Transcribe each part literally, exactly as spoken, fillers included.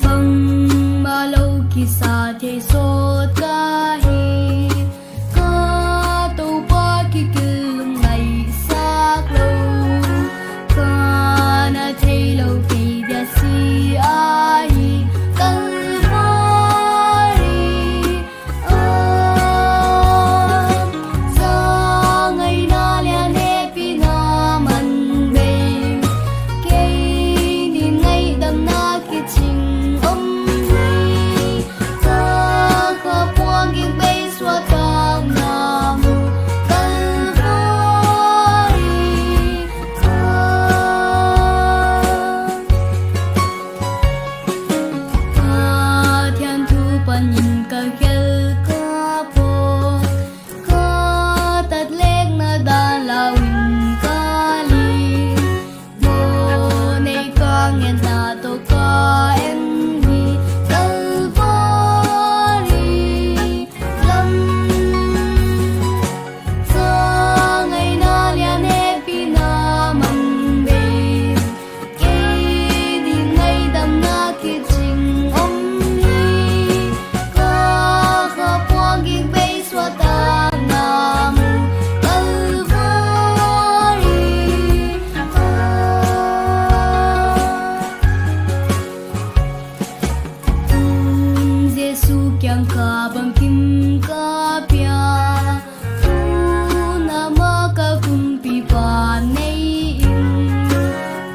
Bangmah lou kisa thei sawt ka hi, ka Toupa kikilngaihsak lou, ka na theilou kei dia si ahi, Kalvari. Zangaihna leh hehpihna man bei, kei din ngaihdamna kiching om hi. Ka kha puak gik bei suahtakna mu, Kalvari. Pathian thu panin ka khel ka pawt, ka tatlekna dan lauin ka ling, dawn nei ka ngetna toh ka en hi, Kalvari lam. Zangaihna leh hehpihna man bei, kei din ngaihdamna kiching om hi. Ka kha puak gik bei suahtakna mu, Kalvari. Tun Jesu kiang ka bangkim ka pia, tun amah ka kumpipa nei in,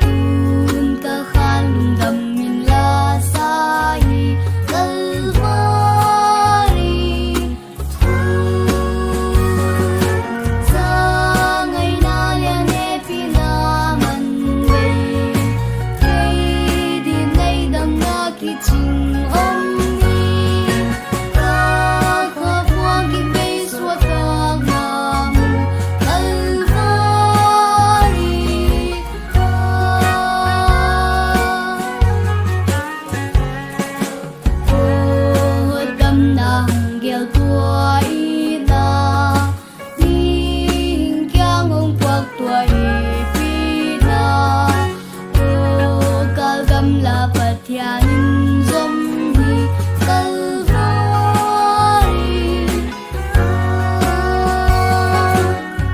tun ka khan lungdamin la sa hi, Kalvari. Zangaihna leh hehpihna man bei, kei din ngaihdamna kiching om hi. Ka kha puak gik bei suahtakna mu, Kalvari. Hotdamna hong gelh tuah in a, mihing kiang hong puak tuah i pi na. O kal gamla Pathian in zom hi, Kalvari.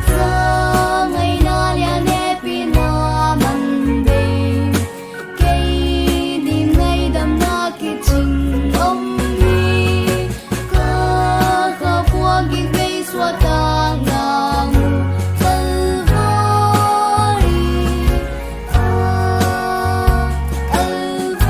Zangaihna leh hehpihna man bei, kei din ngaihdamna kiching om hi. Ka kha puak gik bei suahtakna mu, Kalvari. Ah, Kalvari.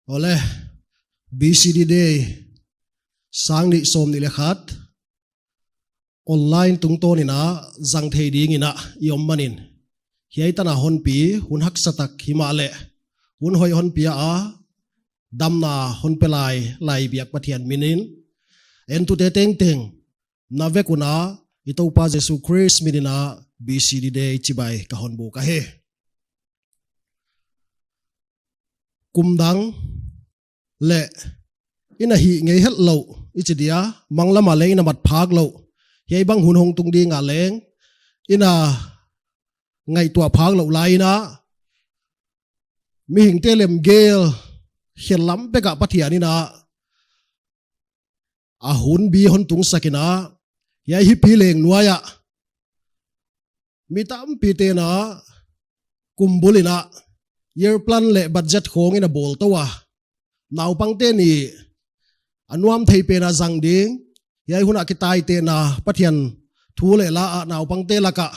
Awle, B C D Day, sang nih sawmnih leh khat, online tungtawn in a zang thei ding in a i om manin, hiai tan a hon pi, hun haksa tak himahleh hun hoih hon pia a, damna hon pe lai, lai biak Pathian min in, entute tengteng na vek un a, i Toupa Jesu Khrist min in a B C D Day chibai ka hon buk ahi. Kum dang leh i na hih ngei hetlou i chi dia, manglam a leng i na mat phak lou, hiai bang hun hong tung ding a leng i na ngaihtuah phak lou lai in a, mihingte lemgel khellam pek ah Pathian in a, a hunbi hon tungsak in a, hiai hi pi leng nuai ah mi tampite'n a kum bul in a year plan leh budget khawng in a bawl tou a, naupangte ni a nuam thei pen a zang ding, hiai hun a kitaite'n a Pathian thu leh la ah naupangte lak ah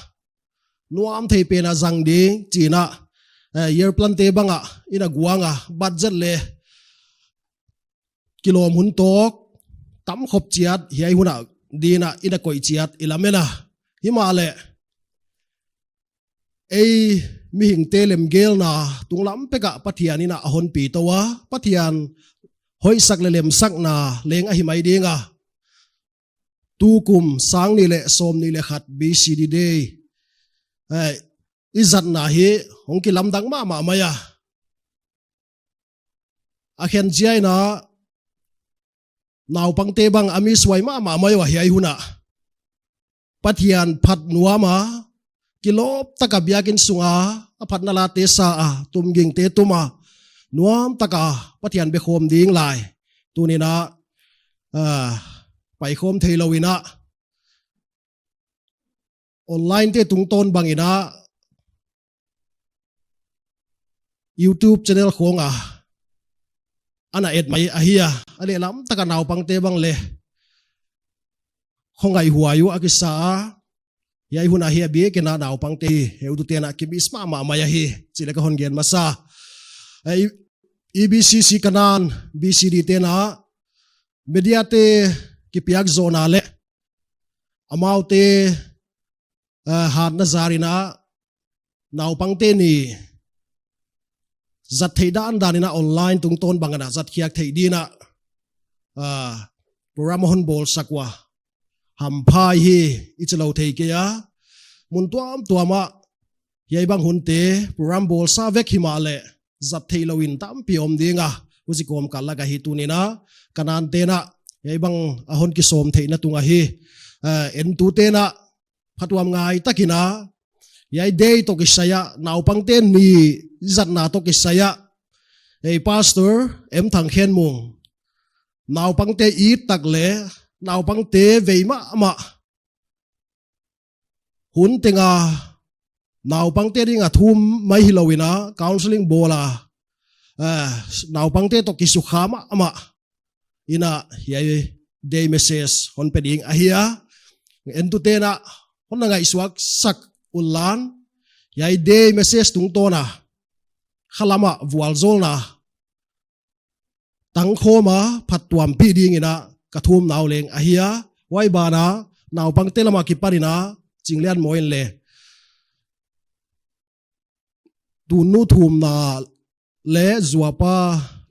nuam thei pen a zang ding chi in a, eh, year plan te bang ah in a guang a, budget leh kilawm hun tawk tam khop chiat hiai hun a di'n a in a koih chiat i lamen a. Himahleh ei mihingte lemgelna tunglam pek ah Pathian in a hon pi tou a, Pathian hoihsak leh lemsakna leng ahi mai ding a. Tukum sang nih leh sawmnih leh khat B C D Day, eh, i zatna hi hong kilamdang mahmah mai a. A khen chiang in a naupangte bang a mi suai mahmah mai ua hiai hun ah. Pathian phat nuam a, kilawp tak a biakin sung a, a phatna late sa a, tumgingte tum a, nuam tak a Pathian be khawm ding lai. Tuni'n a, ah, pai khawm theilou in a, online te tungtawn bang in a, YouTube channel khawng a ana et mai ahi a, a lehlam tak a naupangte bang leh khongai huai uh a kisa a, hiai hun a hi a biakin a naupangte hi heutute'n a ki miss mahmah mai ahi chih leh ka hon gen masa. Eh, E B C C Kanan B C D te'n a media te kipiak zohna leh amaute, eh, hatna zar in a naupangte ni zat theih dandan in a online tungtawn bang in a zat khiak theih di'n a, ah, program a hon bawlsak ua hampha hi i chi lou thei kei a. Mun tuamtuam ah hiai bang hunte program bawlsa vek himahleh zat theilou in tampi om ding a, huchi kawmkal lak ah hi tuni'n a Kanan te'n a hiai bang a hon kisawm theihna tung ahi. Eh, entute'n a phatuam ngai tak in a, hiai day toh kisai a, naupangte ni zatna toh kisai a, ei Pastor M Thangkhenmung, naupangte it tak leh naupangte vei mahmah, hun teng a naupangte ding a thum mai hilou in a counselling bawl a, eh, naupangte toh kisukha mahmah in a hiai day message hon pe ding ahi a. Entute'n a hon na ngaihsuak sak unla, hiai day message tungtawn a khalam a vualzawlna tangkhawm a phattuampih ding in a ka thumna uh leng ahi a. Huai ban ah naupangte lam akipan in a Chinglianmawi in leh tunnu thumna leh zuapa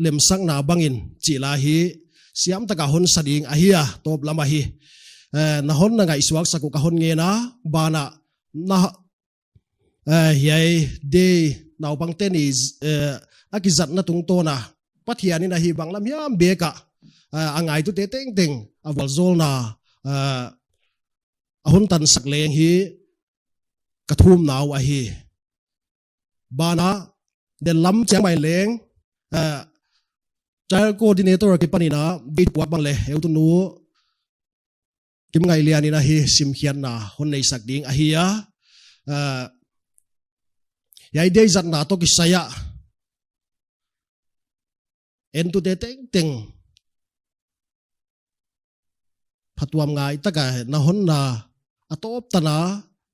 lemsakna bang in chih la hi siam tak a hon sa ding ahi a, tawp lam ahi. Eh, na hon na ngaihsuak sak uh ka hon ngen a, ban ah na, eh, hiai day naupangte ni, eh, a kizatna tungtawn a Pathian in a hih bang lam hiam bek a, eh, a ngaitute tengteng a vualzawlna, eh, a hon tansak leng hi ka thumna uh ahi. Ban ah, den lam chiang mai leng, eh, child coordinator akipan in a day puak bang leh heutunu Kimngailian in a hi simkhiatna hon neisak ding ahi a. Eh, hiai day zatna toh kisai a entute tengteng phatuam ngai tak a na hon na, a tawp tan a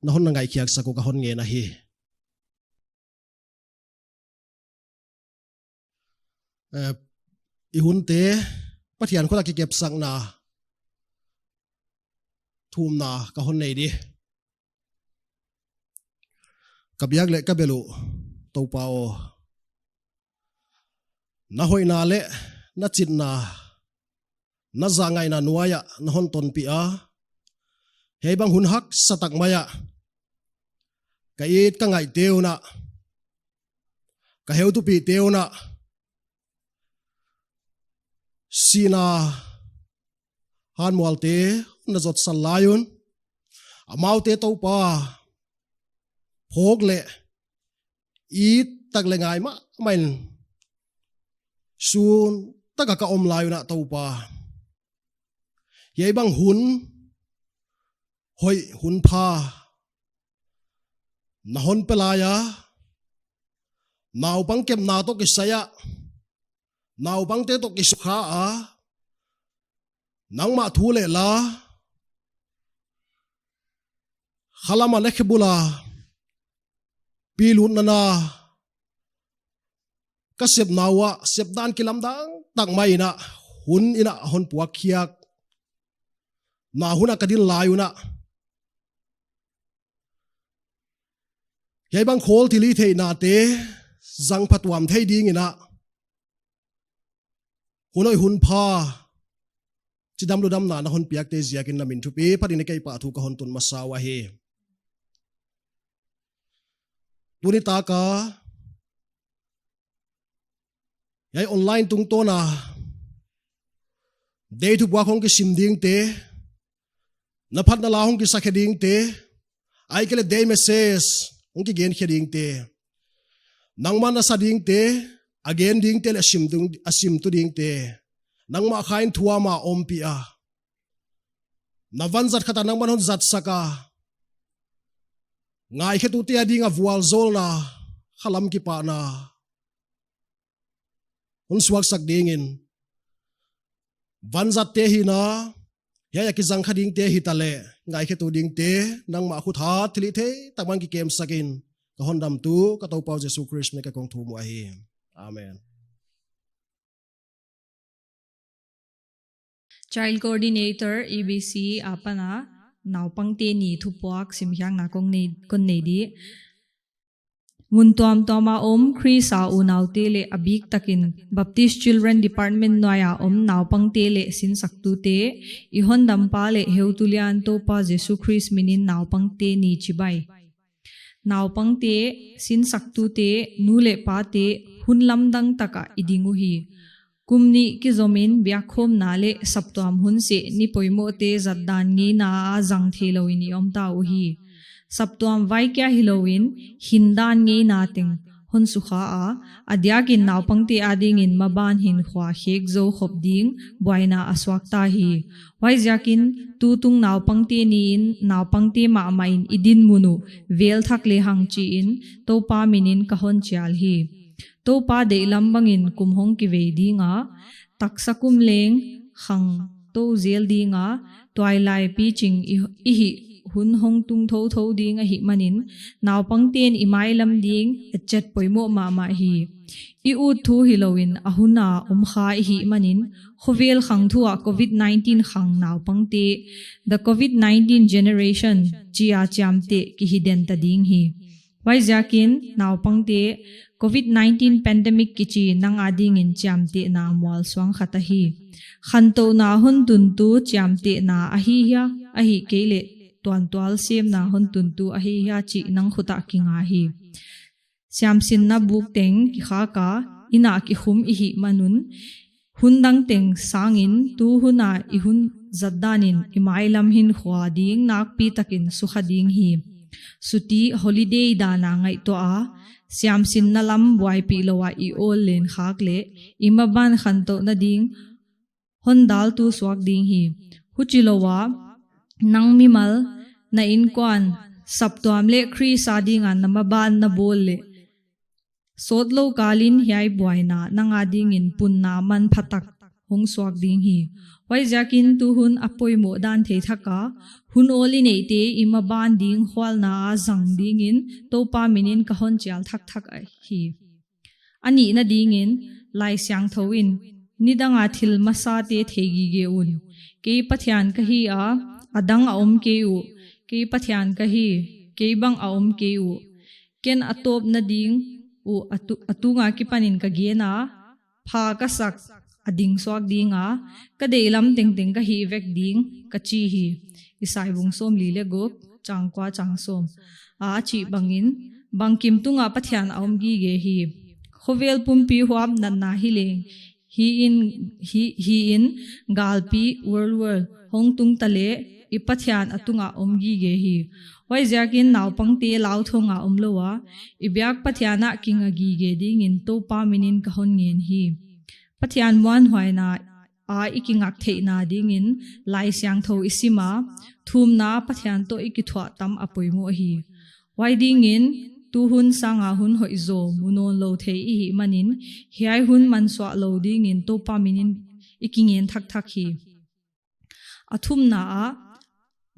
na hon na ngaihkhiak sak uh ka hon ngen ahi. Eh, i hunte Pathian khut a kikepsakna thumna ka hon nei di. Ka biak leh ka bel uh, Toupa aw, na hoihna leh na chitna, na zahngaihna nuai ah na hon tonpih a, hiai bang hun haksa tak mai ah ka it ka ngaihte un a, ka heutupihte un a sihna hanmualte na zotsan lai un, amaute Toupa phawk leh it tak leh ngai mah main sun taka ka om lai un ah Toupa, hiai bang hun hoih hun pha na hon pe lai a, naupang kepna toh kisai a, naupangte toh kisukha a, nangmah thu leh la, khalam a leh khe bul a pilutna na ka sepna uah sepdan kilamdang tak mai in ah hun in ah hon puak khiak na hun a ka din lai un ah, hiai bang khawl thilhihtheihna te zang phatuam thei ding in ah, hun hoih hun pha, chidam ludamna na hon piakte ziakin na min thupi phat in ah kei pahthu ka hon tun masa uh ahi. Tuni taka hiai online tungtawn a deih thupuak hong kisim dingte, na phatna la hong kisa khe dingte, ahihkeileh deih message hong kigen khe dingte, nangmah na sa dingte, a gen dingte leh a sim tung, a sim tu dingte, nangmah kha in thuam a ompih a, na vanzat khat a nangmah hon zatsak a, ngaikhetute a ding a vualzawlna, khalam kipahna hon suaksak dingin, vanzatte hihna, hiai a kizang kha dingte hitaleh ngaikhetu dingte, nangmah khut hat thilhihthei tak mai in kikemsak in, ka Hondamtu ka Toupa uh Jesu Khrist min in ka kong thum uh ahi. Amen. Child Coordinator, E B C apan a naupangte ni thupuak simkhiakna kon nei, kon nei di. Mun tuamtuam a om Khrist a unaute leh a bik takin Baptist Children Department nuai a om naupangte leh sinsaktute, i Hondampa leh Heutulian Toupa Jesu Khrist min in naupangte ni chibai. Naupangte, sinsaktute, nu leh pate, hun lamdang tak ah i ding uhi. Kum nih kizom in biakkhawmna leh saptuam hun seh ni poimohte zatdan ngeina a zang theilou in i om ta uhi. Saptuam vaikia hilou in hindan ngeina teng hon sukha a, a diakin naupangte a dingin maban hinkhua khek zou khop ding buaina a suak ta hi. Huaiziakin tutung naupangte ni in naupangte mahmah in i dinmun uh vel thak lehang chi in Toupa min in ka hon chial hi. Toupa deihlam bangin kum hong kivei ding a, taksa kum leng khangtou zel ding a, tuailai piching i, i hih hun hong tung thouthou ding ahihmanin, naupangte'n i mailam ding etchet poimoh mahmah hi. I ut thu hilou in a hun a om kha i hihmanin, khovel khang thu ah covid nineteen khang naupangte, the covid nineteen generation chi a chiamteh kihi den ta ding hi. Huaiziakin naupangte, covid nineteen pandemic kichi nang a dingin chiamtehna mualsuang khat ahi. Khantouhna hon tuntu chiamtehna ahi hia, ahihkeileh tuantual semna hon tuntu ahi hia chih nang khut ah kinga hi. Siamsinna buk teng kikhak a, inn ah kikhum i hihman un, hun dang teng sangin tu hun a i hun zatdan in i mailam hinkhua ding nakpi takin sukha ding hi. Suti holiday dan a ngaihtuah a, siamsinna lam buaipih lou a i awl len khak leh, i maban khantouhna ding hon daltu suak ding hi. Huchilou a, nang mimal, na innkuan, saptuam leh Khrist a ding a na maban na bawl leh, sawtlou kal in hiai buaina nang a dingin punna manpha tak hong suak ding hi. Huaiziakin tu hun a poimoh dan thei thak a, hun awl i neihte i maban ding khualna a zang dingin Toupa min in ka hon chial thakthak ahi. A nihna dingin, Laisiangthou in, nidang a thil masate theigige un. Kei Pathian ka hi a, a dang a om kei uh. Kei Pathian ka hi, kei bang a om kei uh. Ken a tawpna ding uh a tu-, a tung a kipan in ka gen a, pha ka sak, a ding suak ding a, ka deihlam tengteng ka hih vek ding, ka chi hi. Isai bung sawmli leh guk, chang kua chang sawm. A chih bangin, bangkim tung a Pathian a om gige hi. Khovel pumpi huap natna hileng, hi in, hi, hi in, galpi, world war, hong tung ta leh, i Pathian a tungah om gige hi. Huaiziakin naupangte lauthawng a om lou a, i biak Pathian ah kinga gige dingin Toupa minin ka hon ngen hi. Pathian muanhuaina a i kingak theihna dingin Laisiangthou i sim a, thumna Pathian toh i kithuah tam a poimoh hi. Huai dingin tuhun sanga hun hoihzaw mu nawnlou thei i hih manin, hiai hun mansuah lou dingin Toupa minin i kingen thakthak hi. A thumna ah,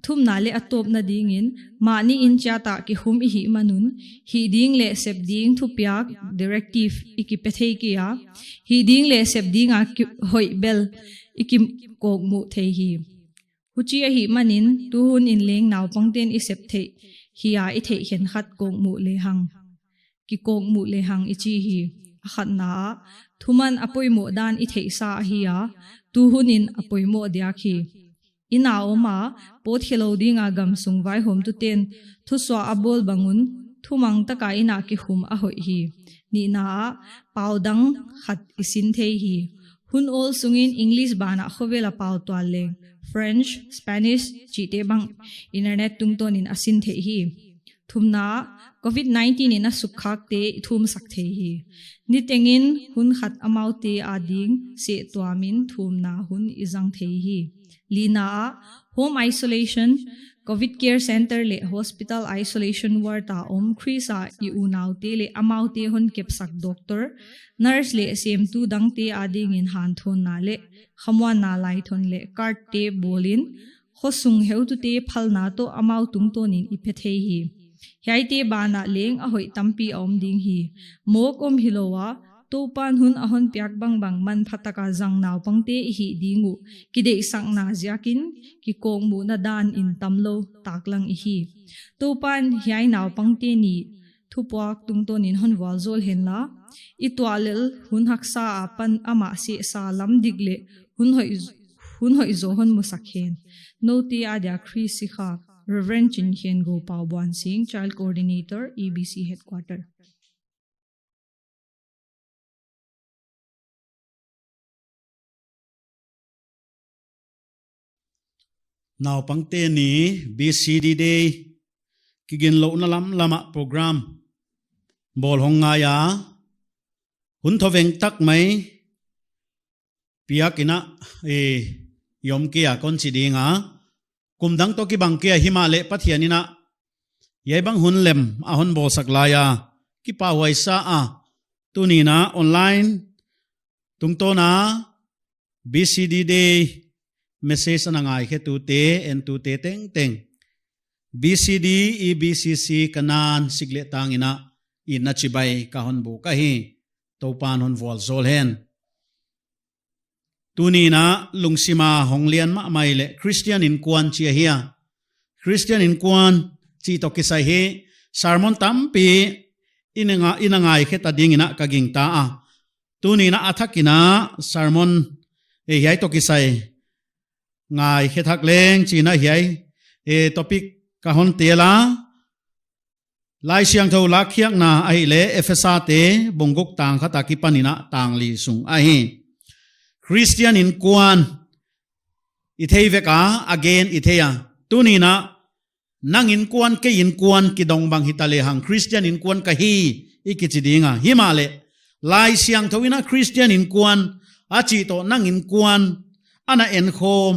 thumna leh a tawpna dingin, mahni in chiat ah kikhum i hih man un, hih ding leh sep ding thupiak, directive, i kipe thei kei a, hih ding leh sep ding a ki-, hoih bel i kikawkmuh thei hi. Huchi ahih manin, tuhun in leng naupangte'n i sep theih hi a i theih khenkhat kawkmuh lehang, kikawkmuh lehang i chi hi. A khatna ah, thuman a poimoh dan i theihsa ahi a, tuhun in a poimoh diak hi. Inn a om a, pawtkhe lou ding a gamsung vaihawmtute'n thusuah a bawl bang un, thumang taka inn a kikhum a hoih hi. Nihna ah, pau dang khat i sin thei hi. Hun awl sungin English banah khovel a pau tual leng, French, Spanish chihte bang internet tungtawnin a sin theih hi. Thumna, covid nineteen in a sukkhakte i thumsak thei hi. Nitengin hun khat amaute ading sehtuamin thumna hun i zang thei hi. Lina ah, home isolation, covid care center leh hospital isolation ward a om Khrist a i unaute leh amaute hon kepsak doctor, nurse leh semtu dangte adingin hanthawnna leh khamuanna laithon leh card te bawlin, khosung heutute phalna toh amau tungtawnin i pe thei hi. Hiaite banah leng a hoih tampi a om ding hi. Mawk om hilou a, Toupan hun a hon piak bangbang manpha taka zang naupangte i hih ding uh, kideihsakna ziakin kikawkmuhna dan in tamlou taklang i hi. Toupan hiai naupangte ni thupuak tungtawnin hon vualzawl henla, i tuah lel hun haksa apan amah sehsa lam dik leh hun hoih, hun hoihzaw hon musak hen. Noute adia Khrist sikha, Reverend Chin Khen Go Pau Buan Sing, Child Coordinator, E B C Headquarter. Naupangte ni B C D Day kiginlouhna lamlam ah program bawl hong ngai a, hun thoveng tak mai piak in a, eh, i om kei a kon chi ding a, kum dang toh kibang kei a himahleh Pathian in a, hiai bang hun lem a hon bawlsak lai a, kipahhuai sa a, tuni'n a online tungtawn a B C D Day message ana ngaikhetute, entute tengteng, B C D, E B C C, Kanan, sik leh tang in a, i na chibai ka hon buk ahi, Toupan hon vualzawl hen. Tuni'n a lungsima hong lian mahmah leh Christian innkuan chi ahi a. Christian innkuan chih toh kisai hi sermon tampi i na nga-, i na ngaikhe ta ding in a ka gingta a. Tuni'n a a thak in a sermon, eh, hiai toh kisai ngaikhe thak leng chi'n a hiai, eh, topic ka hon tel a. Laisiangthou lakkhiakna ahihleh Ephesa te bung guk tang khat akipan in a tang li sung ahi. Christian innkuan i thei vek a, again i thei a. Tuni'n a nang innkuan, kei innkuan kidong bang hita lehang Christian innkuan ka hi i kichi ding a. Himahleh Laisiangthou in a Christian innkuan a chih toh nang innkuan ana enkhawm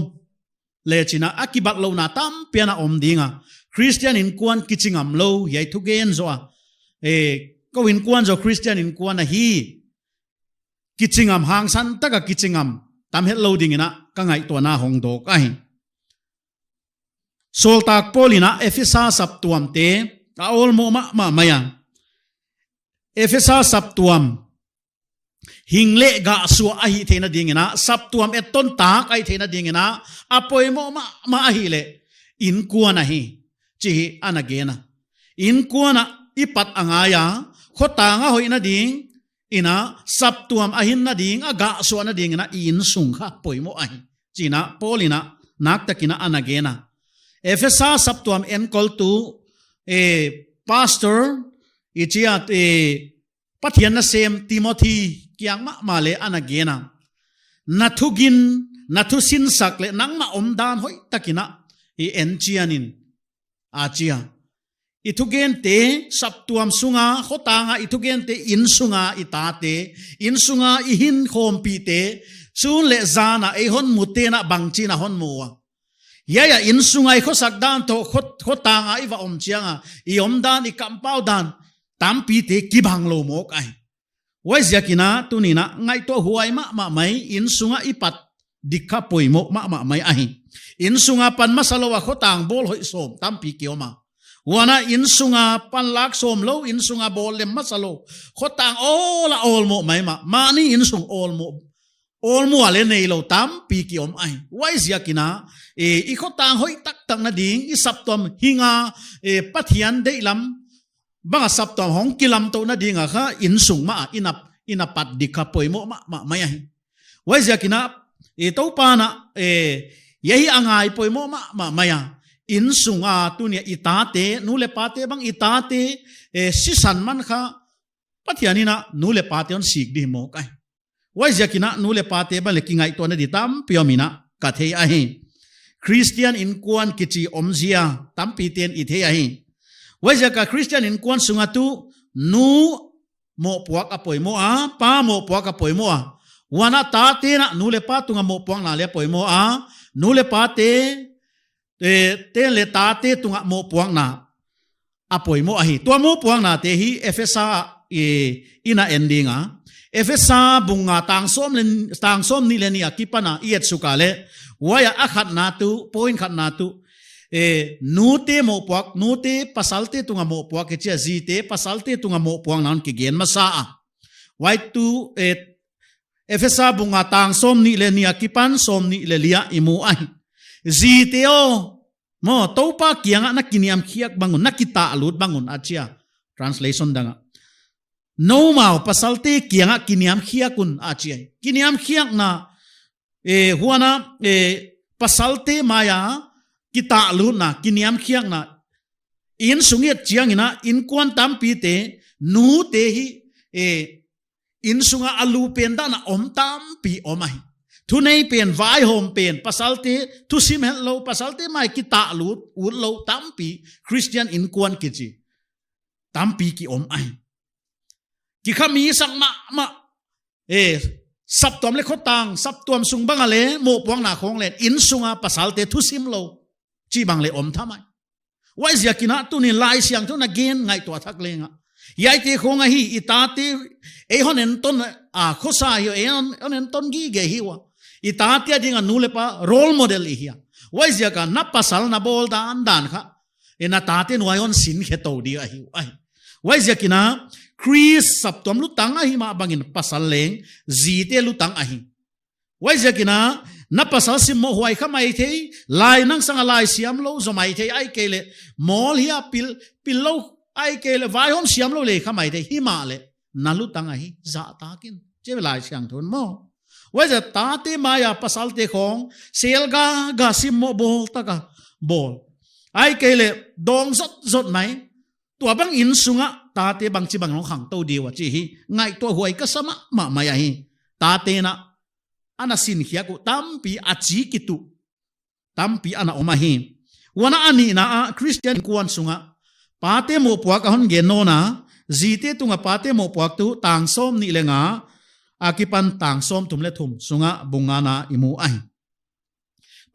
leh chi'n a, a kibatlouhna tampi ana om ding a. Christian innkuan kichi ngam lou, hiai thugen zaw a. Eh, kou innkuan zaw Christian innkuan ahi, kichi ngam, hangsan taka kichi ngam tam hetlou ding in a ka ngaihtuahna hong dawk ahi. Sawltak Paul in a Ephesa saptuamte a awlmoh mahmah mai a. Ephesa saptuam hing leh gah suah ahih theihna ding in a, saptuam etton tak ahih theihna ding in a, a poimoh mahmah ahihleh innkuan ahi, chih ana gen a. Innkuan a i pat a ngai a, khotang a hoihna ding in a, saptuam a hinna ding, a gah suahna ding in a, i innsung kha poimoh ahi, chi'n a Paul in a naktak in a ana gen a. Ephesa saptuam enkol tu, eh, pastor, i chi a, eh, Pathian nasem Timothy kiang mahmah leh ana gen a. Na thugin, na thusinsak leh nangmah omdan hoihtak in a, i en chian in, a chi a. I thugente saptuam sunga, khotanga i thugente, inn sunga i tate, inn sunga i hinkhawmpihte, sun leh zana ei hon mutena bangchin a hon mu a. Hiai a inn sunga i khosak dan toh, kho, khotanga i va om chianga, i omdan, i kampau dan, tampite kibang lou mawk ahi. Huaiziakin a, tuni'n a, ngaihtuah huai mahmah mai, inn sunga i pat dik kha poimoh mahmah mai ahi. Inn sunga pan masa lou a khotang bawl hoih sawm tampi ki om a. Huan a inn sunga pan lak sawm lou, inn sunga bawl lem masa lou khotang awl a awlmoh maimah. Mahni inn sung awlmoh, awlmual leh neilou tampi ki om ahi. Huaiziakin a, e, i khotang hoih taktak na ding, i saptuam hinga, e, Pathian deihlam banga saptuam hong kilamtouhna dinga kha, inn sung mah a, inn a, inn a pat dik kha poimoh mahmah mai ahi. Huaiziakin a, e, Toupa'n a, e, hiai hi a ngai poimoh mahmah mai a. Inn sunga tuni a i tate, nu leh pate bang i tate, e, sisan man kha, Pathian in a, nu leh pate hon sik di mawk ahi. Huaiziakin a, nu leh pate bang leh kingaihtuahna di tampi om in a, ka thei ahi. Christian innkuan kichi omzia, tampite'n i thei ahi. Huaiziak a Christian innkuan sunga tuh, nu mohpuak a poimoh a, pa mohpuak a poimoh a. Huan a tate'n a, nu leh pa tunga mohpuakna leh a poimoh a, nu leh pate, e, te'n leh tate tunga mohpuakna a poimoh ahi. Tua mohpuaknate hi Efesa, e, in a en ding a. Efesa bung nga tang sawm leh, tang sawmnih leh nih a kipan a i et suk a leh. Huai a khatna tuh, point khatna tuh. E, nute mohpuak, nute pasalte tunga mohpuak kichi a, zite pasalte tunga mohpuakna hon kigen masa a. Huai tuh, e, Efesa bung nga tang sawmnih leh nih a kipan sawmnih leh li a i mu ahi. Zite aw, maw, Toupa kianga na kiniamkhiak bang un, na kitahlut bang un a chi a. Translation danga. Noumau pasalte kianga kiniamkhiak un a chi a. Kiniamkhiakna, e, huan a, e, pasalte maia kitahlutna, kiniamkhiakna. Inn sung i et chiangin a, innkuan tampite, nute hi, e, inn sunga a lu pen dan a om tampi om ahi. Thunei pen, vaihawm pen, pasalte thusim hetlou, pasalte mai kitahlut utlou tampi, Christian innkuan kichi tampi ki om ahi. Kikhamisak mahmah, e, saptuam leh khotang, saptuam sung bang a leh mohpuakna khong leh, inn sunga pasalte thusim lou chih bang leh om tham ahi. Huaiziakin a tuni'n Laisiangthou na gen ngaihtuah thak leng a. Hiaite khong ahi, i tate, ei hon enton, a, khosa hi, ei hon, hon enton gige hi ua. I tate a dinga nu leh pa role model i hi a. Huaiziak a na pasal na bawl dandan kha, e, na tate nuai hon sin khe tou di ahi, ahi. Huaiziakin a, Khrist saptuam lutang ahi mah bangin pasal leng, zite lutang ahi. Huaiziakin a, na pasal simmoh huai kha maithei, lai nang sanga lai siam lou zaw maithei ahihkeileh, mawl hia pil, pil lou ahihkeileh, vaihawm siam lou leh kha maithei, himahleh, na lutang ahi, zahtak in. Chi Laisiangthou in maw. Huaiziak tate maia pasalte khong, selgage simmoh bawl taka bawl. Ahihkeileh, dawng zotzot mai, tua bang inn sunga, tate bangchibang hong khangtou di ua chih hi, ngaihtuah huai ka sa mahmah mai ahi. Tate'n a, ana sinkhiak uh tampi a chi kituh tampi ana om ahi. Huan a nihna ah Christian innkuan sunga pate mohpuak a hon gen nawn a, zite tunga pate mohpuak tuh tang sawmnih leh nga a kipan tang sawmthum leh thum sunga bung ngana i mu ahi.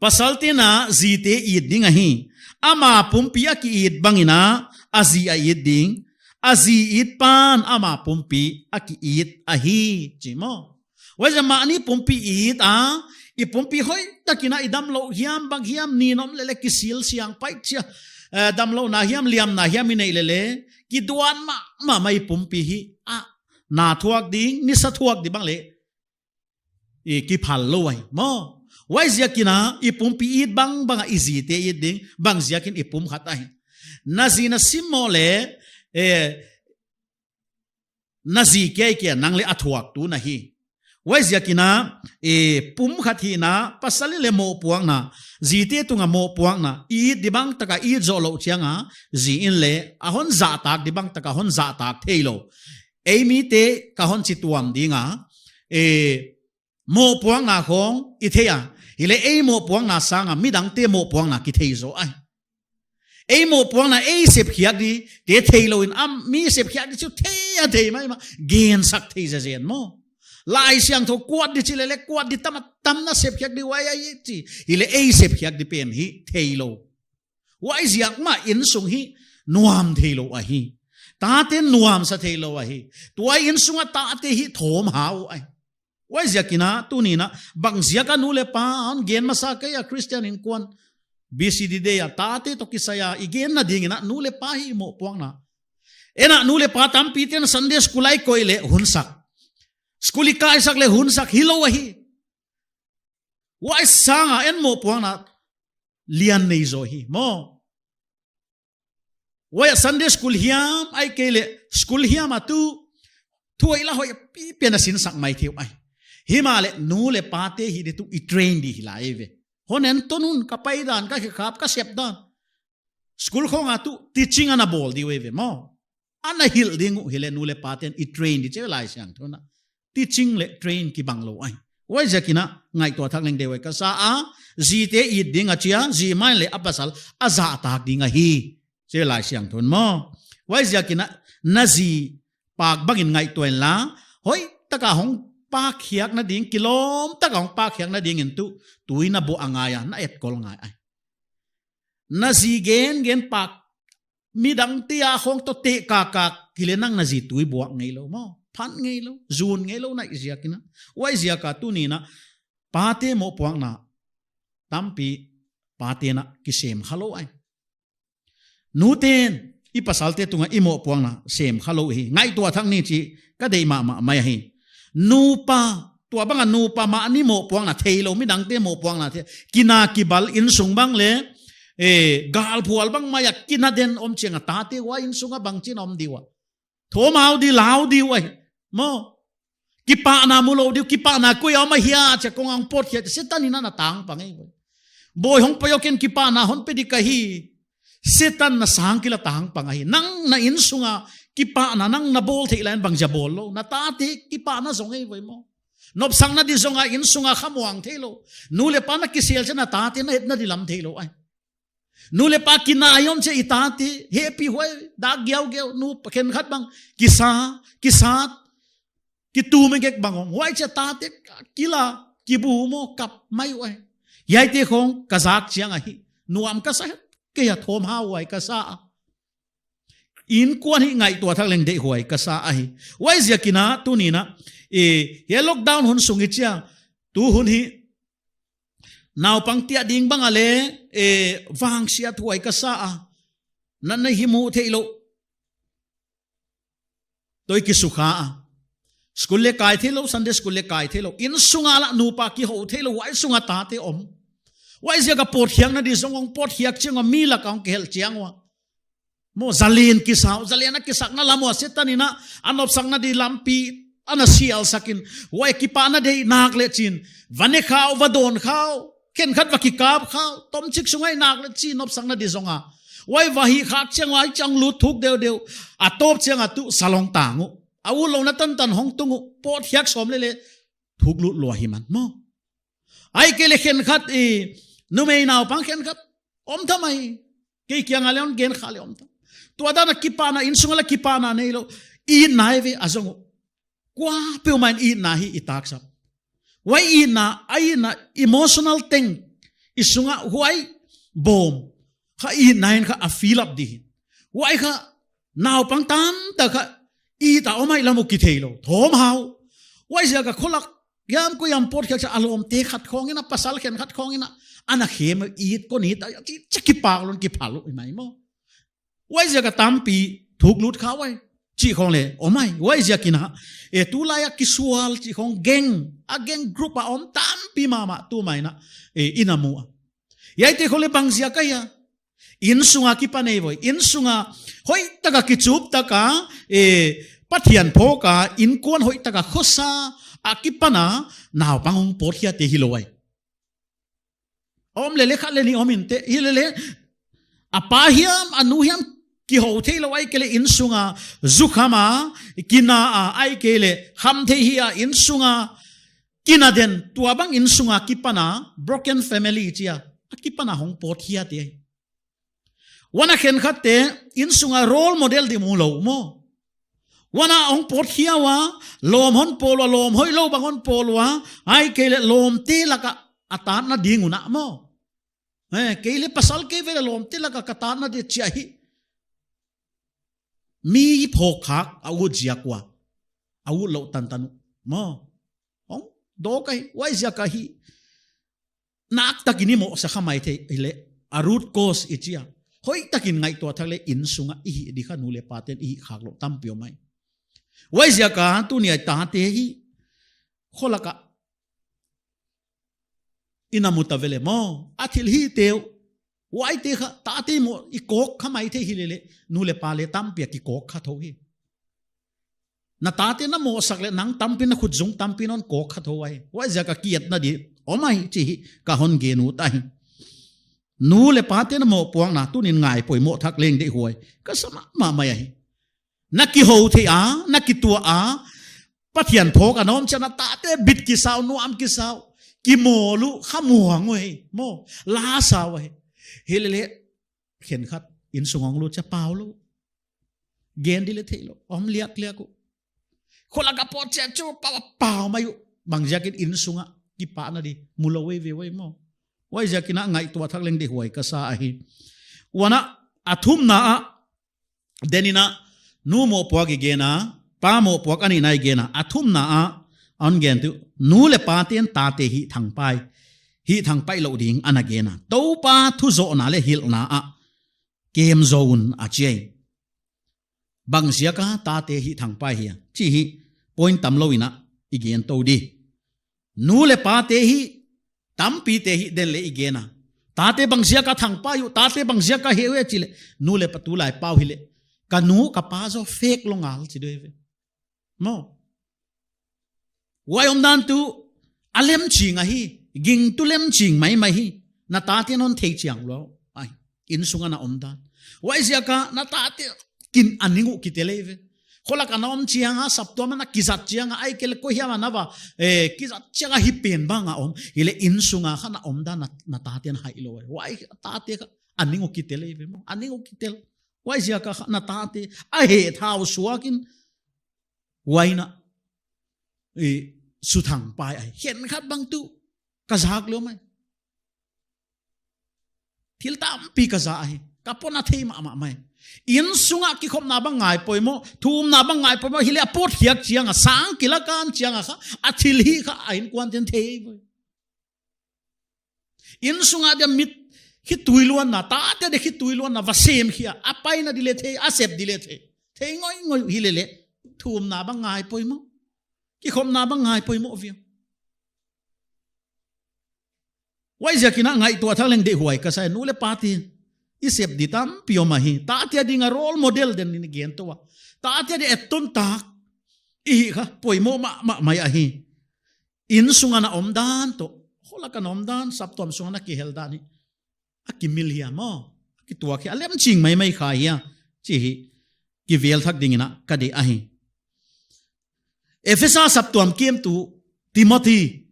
Pasalte'n a zite it ding ahi. Ama pumpi a ki-it bangin a, a zi a it ding. A zi it pan ama pumpi a ki-it ahi. Chi maw. Huaiziak mahni pumpi it a, i pumpi hoihtakin a i damlouh hiam, bang hiam, nin om leh leh kisil siang pai chia. Eh, damlouhna hiam, liamna hiam i neih leh leh, kiduan mahmah mai pumpi hi a, na thuak ding, nisa thuak di bang leh, i kiphal lou ahi. Maw, huaiziakin a, i pumpi it bangbang a i zite it ding, bangziakin i pumkhat ahi. Na zi na simmoh leh, eh, na zi kia kia nang leh a thuaktu na hi. Huaiziakin a, e, pumkhat hihna, pasal in leh mohpuakna, zite tunga mohpuakna, it di bang taka it zoh louh chianga, zi in leh, a hon zahtak di bang taka hon zahtak theilou. Ei mite ka hon chituam ding a, e, mohpuakna khong i thei a, Hileh ei mohpuakna sanga midangte mohpuakna kithei zaw ahi. Ei mohpuakna ei sepkhiak dite theilou in, a mi sepkhiak di chu thei a thei maimah, gensak thei zenzen maw. Laisiangthou kuat di chi leh leh kuat di tam a tam na sepkhiak di uh ahi chi. Hileh ei sepkhiak di pen hi theilou. Huaiziak mah innsung hi nuam theilou ahi. Tate nuamsa theilou ahi. Tua innsung a tate hi thawmhau ahi. Huaiziakin a tuni'n a bangziak a nu leh pa, hon gen masa kei a Christian innkuan, B C D day a tate toh kisai a i genna dingin a nu leh pa hi mohpuakna. Ei a nu leh pa tampite'n Sunday school a i koih leh hunsak, school i kaisak leh hunsak hilou ahi. Huai sanga ei mohpuakna lian nei zaw hi maw. Huai Sunday school hiam ahihkeileh school hiam a tu, thu hoih la hoih pipi a sinsak mai thei uh ahi. Himahleh nu leh pate hi di tu i train di hi lai ve. Hon en tou un, ka pai dan, ka khekhap, ka sep dan. School khong a tu teaching ana bawl di uh ve maw. Ana hilh ding uh hileh nu leh pate'n i train di chi ve Laisiangthou in a. Teaching leh train kibang lou ahi. Huaiziakin a ngaihtuah thak leng deih huai ka sa a, zite it ding a chi a, zi main leh a pasal a zahtak ding ahi chi ve Laisiangthou in maw. Huaiziakin a na zi pak bangin ngaihtuah inla, hoihtaka hong pakkhiakna ding, kilawm taka hong pakkhiakna dingin tu, tui na buah a ngai a, na etkol ngai ahi. Na zi gengen pak, midangte a khong toh teh kakak hileh nang na zi tui buak ngeilou maw, phan ngeilou, zun ngeilou na hih ziakin a. Huaiziak a tuni'n a pate mohpuakna tampi pate'n a kisem khalou ahi. Nute'n i pasalte tunga i mohpuakna sem khalou hi. Ngaihtuah thak ni chi ka deih mahmah mai ahi. Nupa, tua banga nupa mahni mohpuakna theilou, midangte mohpuakna thei, kina kibal innsung bang leh, eh, galphual bang mai a kina den om chiang a tate huai innsung a bangchin om di ua. Thawmhau di lau di uh ahi maw. Kipahna mulou di uh, kipahna koi a om ahia chia kong a hong pawtkhiak, Setan in a na tangpang ei ve. Bawi hong pai o, ken kipahna hon pe di ka hi. Setan na sang kila tangpang ahi. Nang na innsung a kipahna nang na bawl theih lai in bangzia bawl lou. Na tate kipahna zong ei ve maw. Nopsakna di zong a innsung a khamuang theilou. Nu leh pa na kisel chiang a na tate na hetna di lam theilou ahi. Nu leh pa kina a om chiang i tate, hehpihhuai, dak giaugiau, nu khenkhat bang, kisa, kisat, kitum e gek bang om. Huai chiang tate, kila, kibu maw, kap mai uh ahi. Hiaite khong, ka zak chiang ahi. Nuam ka sa, kei a thawmhau huai ka sa a. Innkuan hi ngaihtuah thak leng deih huai ka sa ahi. Huaiziakin a, tuni'n a, eh, hiai lockdown hun sung i chi a, tu hun hi, naupang tia ding bang a leh, eh, vangsiat huai ka sa a. Natna hi mu theilou. Toh kisukha a. School leh kai theilou, Sunday school leh kai theilou. Innsung a lah nupa kihou theilou, huai sung a tate om. Huaiziak a pawtkhiakna di zong hong pawtkhiak chiang ua, mi lak a hong kihel chiang ua. Maw, zalen kisa uh, zalen a kisakna lam ua Setan in a, a nopsakna di lampi, ana sialsak in, huai kipahna deih nak leh chin, va ne kha uh, va dawn kha uh, khenkhat va kikap kha uh, tomchik sung a i nak leh chin nopsakna di zong a. Huai va hih khak chiang ua, huai chiang lut thuk deuhdeuh, a tawp chiang a tu salong tang uh. A utlouhna tantan hong tung uh, pawtkhiak sawm leh leh, thuk lut lua hi man maw. Ahihkeileh khenkhat i, numei naupang khenkhat, om tham ahi. Kei kiang a leh hon gen kha leh om tham. Tua dan a kipahna, innsung a lah kipahna neilou. Itna hi ve a zong uh. Kuapeuhmah in itna hi i taksa. Huai itna, a itna emotional tank i sung a huai bawm. Kha itna in kha a fill up di hi. Huai kha naupang tamtak kha it a om ahi lam uh kitheilou. Thawmhau. Huaiziak a kholak hiam koi hiam pawtkhiak chiang a lawmte khat khong in a, pasal khenkhat khong in a, ana khem, it, kon it a, chi, chi kipak lou in kiphal lou i mai maw. Huaiziak a tampi thuk lut kha uh ahi. Chih khong leh om ahi. Huaiziakin a, eh, tulai a kisual chih khong gang, a gang group a om tampi mahmah tu mai in a, eh, i na mu a. Hiaite khong leh bangziak ahia. Innsung a kipan ei ve. Innsung a hoihtak a kichup tak a, eh, Pathian phawk a, innkuan hoihtak a khosa a kipan a, naupang hong pawtkhiate hilou ahi. Om leh leh khat leh nih om inte, hileh leh, a pa hiam, a nu hiam, kihou theilou ahihkeileh innsung a, zukham a, kina a, ahihkeileh, khamtheih hi a, innsung a, Kinaden, tuabang insunga kipana, broken family chia, a kipana hong pawt hiate. Huan a khenkhatte, insunga role model di mu lou maw. Huan a hong pawt hia ua, lawm hon pawl ua, lawm hoihlou bang hon pawl ua, ahihkeileh lawmte laka a tatna ding un a maw. Eh, kei leh pasal kei ve leh lawmte laka ka tatna di chia hi. Mi phawk khak a ut ziak ua. A ut lou tantan uh. Maw. Hong, dawk ahi, huaiziak ahi. Naktakin i mohsa kha maithei, hileh. A root cause i chia. Hoihtakin ngaihtuah thak leh insunga i hih di kha nu leh paten i hih khak lou tampi om ahi. Huaiziaka tuni a i tate hi. Kholaka. I na mu ta ve leh maw. A thilhihte uh. Huaite kha, tate maw i kawk kha maithei hileleh. Nu leh pa leh tampi a kikawk kha thou hi. Na tate na mohsak leh nang tampi na khutzung tampi non kawk kha thou ahi. Huaiziaka kiatna di. Om ahi chih hi ka hon gen ut ahi. Nu leh pate na mohpuakna tunin ngai poimoh thak leng deihhuai. Ka sa mahmah mai ahi. Na kihou thei a, na kituah a, Pathian phawk a na om chiang a tate bit kisa uh, nuam kisa uh. Kimawl uh, khamuang uh hi. Maw, la sa uh hi. Hileleh, khenkhat, insung hong lut chiang pau lou. Gen di leh theilou, om liakliak uh. Kholaka pawt chiang chu pau, pau mai uh. Bangziakin insunga, kipahna di, mu lou veve uh maw. Huaiziakin a ngaihtuah thak leng deihhuai ka sa ahi. Huan a, a thumna a, Denin a, nu mohpuak i gen a, pa mohpuak a nihna i gen a, a thumna a, a hon gen tuh, nu leh paten tate hihthangpai, hihthangpai lou ding ana gen a. Toupa thuzohna leh hilhna a, kem zou un a chi ahi. Bangziaka tate hihthangpai hia, chih hi, point tamlou in a, i gen tou di. Nu leh pate hi, tampite hi den leh i gen a. Tate bangziaka thangpai uh, tate bangziaka heh uh e chih leh. Nu leh pa tulai pau hileh. Ka nu, ka pa zaw fake lou ngal chi deuh ve. Maw. Huai omdan tuh, a lemching ahi, gingtu lemching maimai hi. Na taten hon thei chianglou. Ai, insunga na omdan. Huaiziaka, na tate kin a ning uh kitel ve. Kholaka na om chiang a, saptuam a na kizat chiang a, ahihkeileh koihiam a na va, eh, kizat chiang a hi pen bang a om. Hileh insunga kha na omdan na, na taten haih lou. Huai tate kha a ning uh kitel ve maw. A ning uh kitel. Huaiziaka kha na tate a heh thau suakin. Huai na, eh, suthangpai ahi. Khenkhat bang tuh, ka zak lou mai. Thil tampi ka za ahi. Ka pawtna thei mahmah mai. Insunga kikhopna bang ngai poimoh, thumna bang ngai poimoh, hileh a pawt hiak chiang a, sang kilakan chiang a kha, a thilhih kha, a innkuanten thei ve. Insunga dia mit khitui luanna, tate dia khitui luanna, va sem khia, a paina di leh thei, a sep di leh thei. Thei ngoingoi hileleh, thumna bang ngai poimoh. Kikhopna bang ngai poimoh ve. Huaiziakin a ngaihtuah thak leng deihhuai ka sa, nu leh pate. I sep di tampi om ahi. Tate a dinga role model den in gen tou a. Tate a di etton tak. I hih kha, poimoh mahmah mai ahi. Insunga na omdan toh. Kholaka na omdan, saptuam sunga na kihel dan hi. A kimil hia maw. A kituak hia, a lemching maimai kha hia. Chih hi. Kivel thak dingin a, ka deih ahi. Ephesa saptuam kemtu Timothy.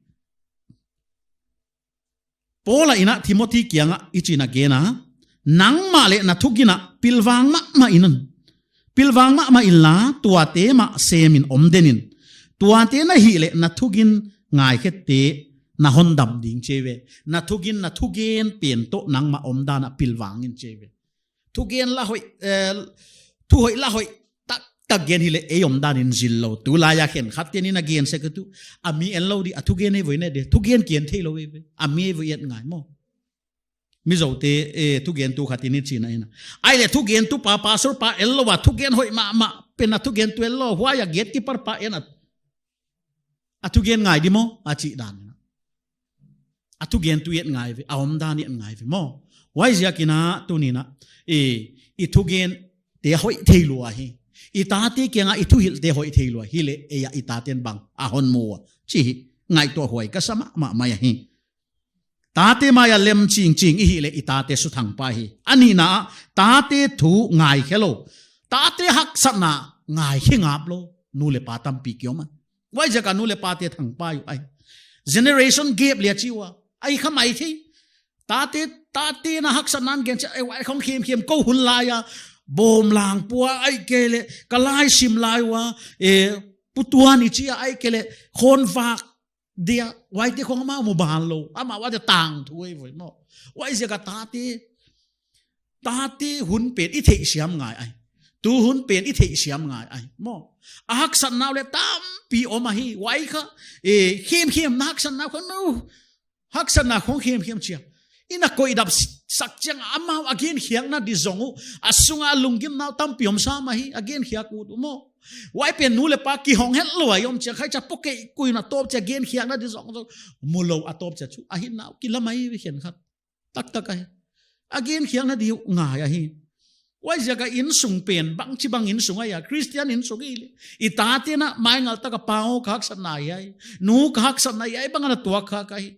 Paul in a Timothy kianga hichiin a gen a. Nangmah leh na thugin a pilvang mahmah in. Pilvang mahmah inla, tuate mah semin om den in. Tuate na hih leh na thugin ngaikhiate na hon dam ding chi ve. Na thugin na thugen pen toh nangmah omdan a pilvang in chi ve. Thugen la hoih, eh, thu hoih la hoih, taktak gen hileh ei omdan in zil lou. Tulai a khenkhat te'n a gen sek tuh. A mi en lou di, a thugen ei voi ne de. Thugen kigen thei lou ve. A mi ei voi et ngai maw. Mizoute, eh, thugentu khat in hichiin a en a. Ahihleh thugentu pa, pastor pa en lou a, thugen hoih mahmah, pen a thugentu en lou, huai a gatekeeper pa en a. A thugen ngai di maw, a chih dan in a. A thugentu et ngai ve, a omdan et ngai ve maw. Huaiziakin a, tuni'n a, eh, i thugente hoih thei lua hi. I tate kianga i thuhilhte hoih thei lua hileh, ei a i taten bang, a hon mu ua. Chih hi, ngaihtuah huai ka sa mahmah mai ahi. Tate mai a lemching ching i hih leh i tate suthangpai hi. A nihna a, tate thu ngaikhe lou. Tate haksatna ngaikhe ngap lou. Nu leh pa tampi ki om a. Huaiziaka nu leh pate thangpai uh ahi. Generation gap leh chi ua. Ai kha mai thei. Tate, tate na haksatna gen chia, ai huai khong khemkhem kou hun lai a. Bawm lang pua ai ke leh, ka lai sim lai ua. E, putuan i chia ai ke leh, khon vak dia, huaite khong amau mu ban lou. Amau huaite tangthu ei voi maw. Huaiziak a tate, tate hun pen i theihsiam ngai ai. Tu hun pen i theihsiam ngai ai. Maw. A haksatna uh leh tampi om ahi. Huai kha, e, khemkhem na haksatna khong no. Haksatna khong khemkhem chia. I na koih dap sak chiang amau a genkhiakna di zong uh. A sunga lunggimna uh tampi om sam ahi. A genkhiak uh tu maw. Huai pen nu leh pa kihong hetlou a i om chiang khai chia pokei kui na tawp chia genkhiakna di zong zong. Mu lou a tawp chia chu. A hinna uh kila mai ve khenkhat. Taktak ahi. A genkhiakna di uh ngai ahi. Huaiziak a innsung pen, bangchibang innsung ahi a, Christian innsung i leh. I tate na maingal tak a pa aw ka haksatna hi ai. Nu ka haksatna hi ai bang a na tuak kha ka hi.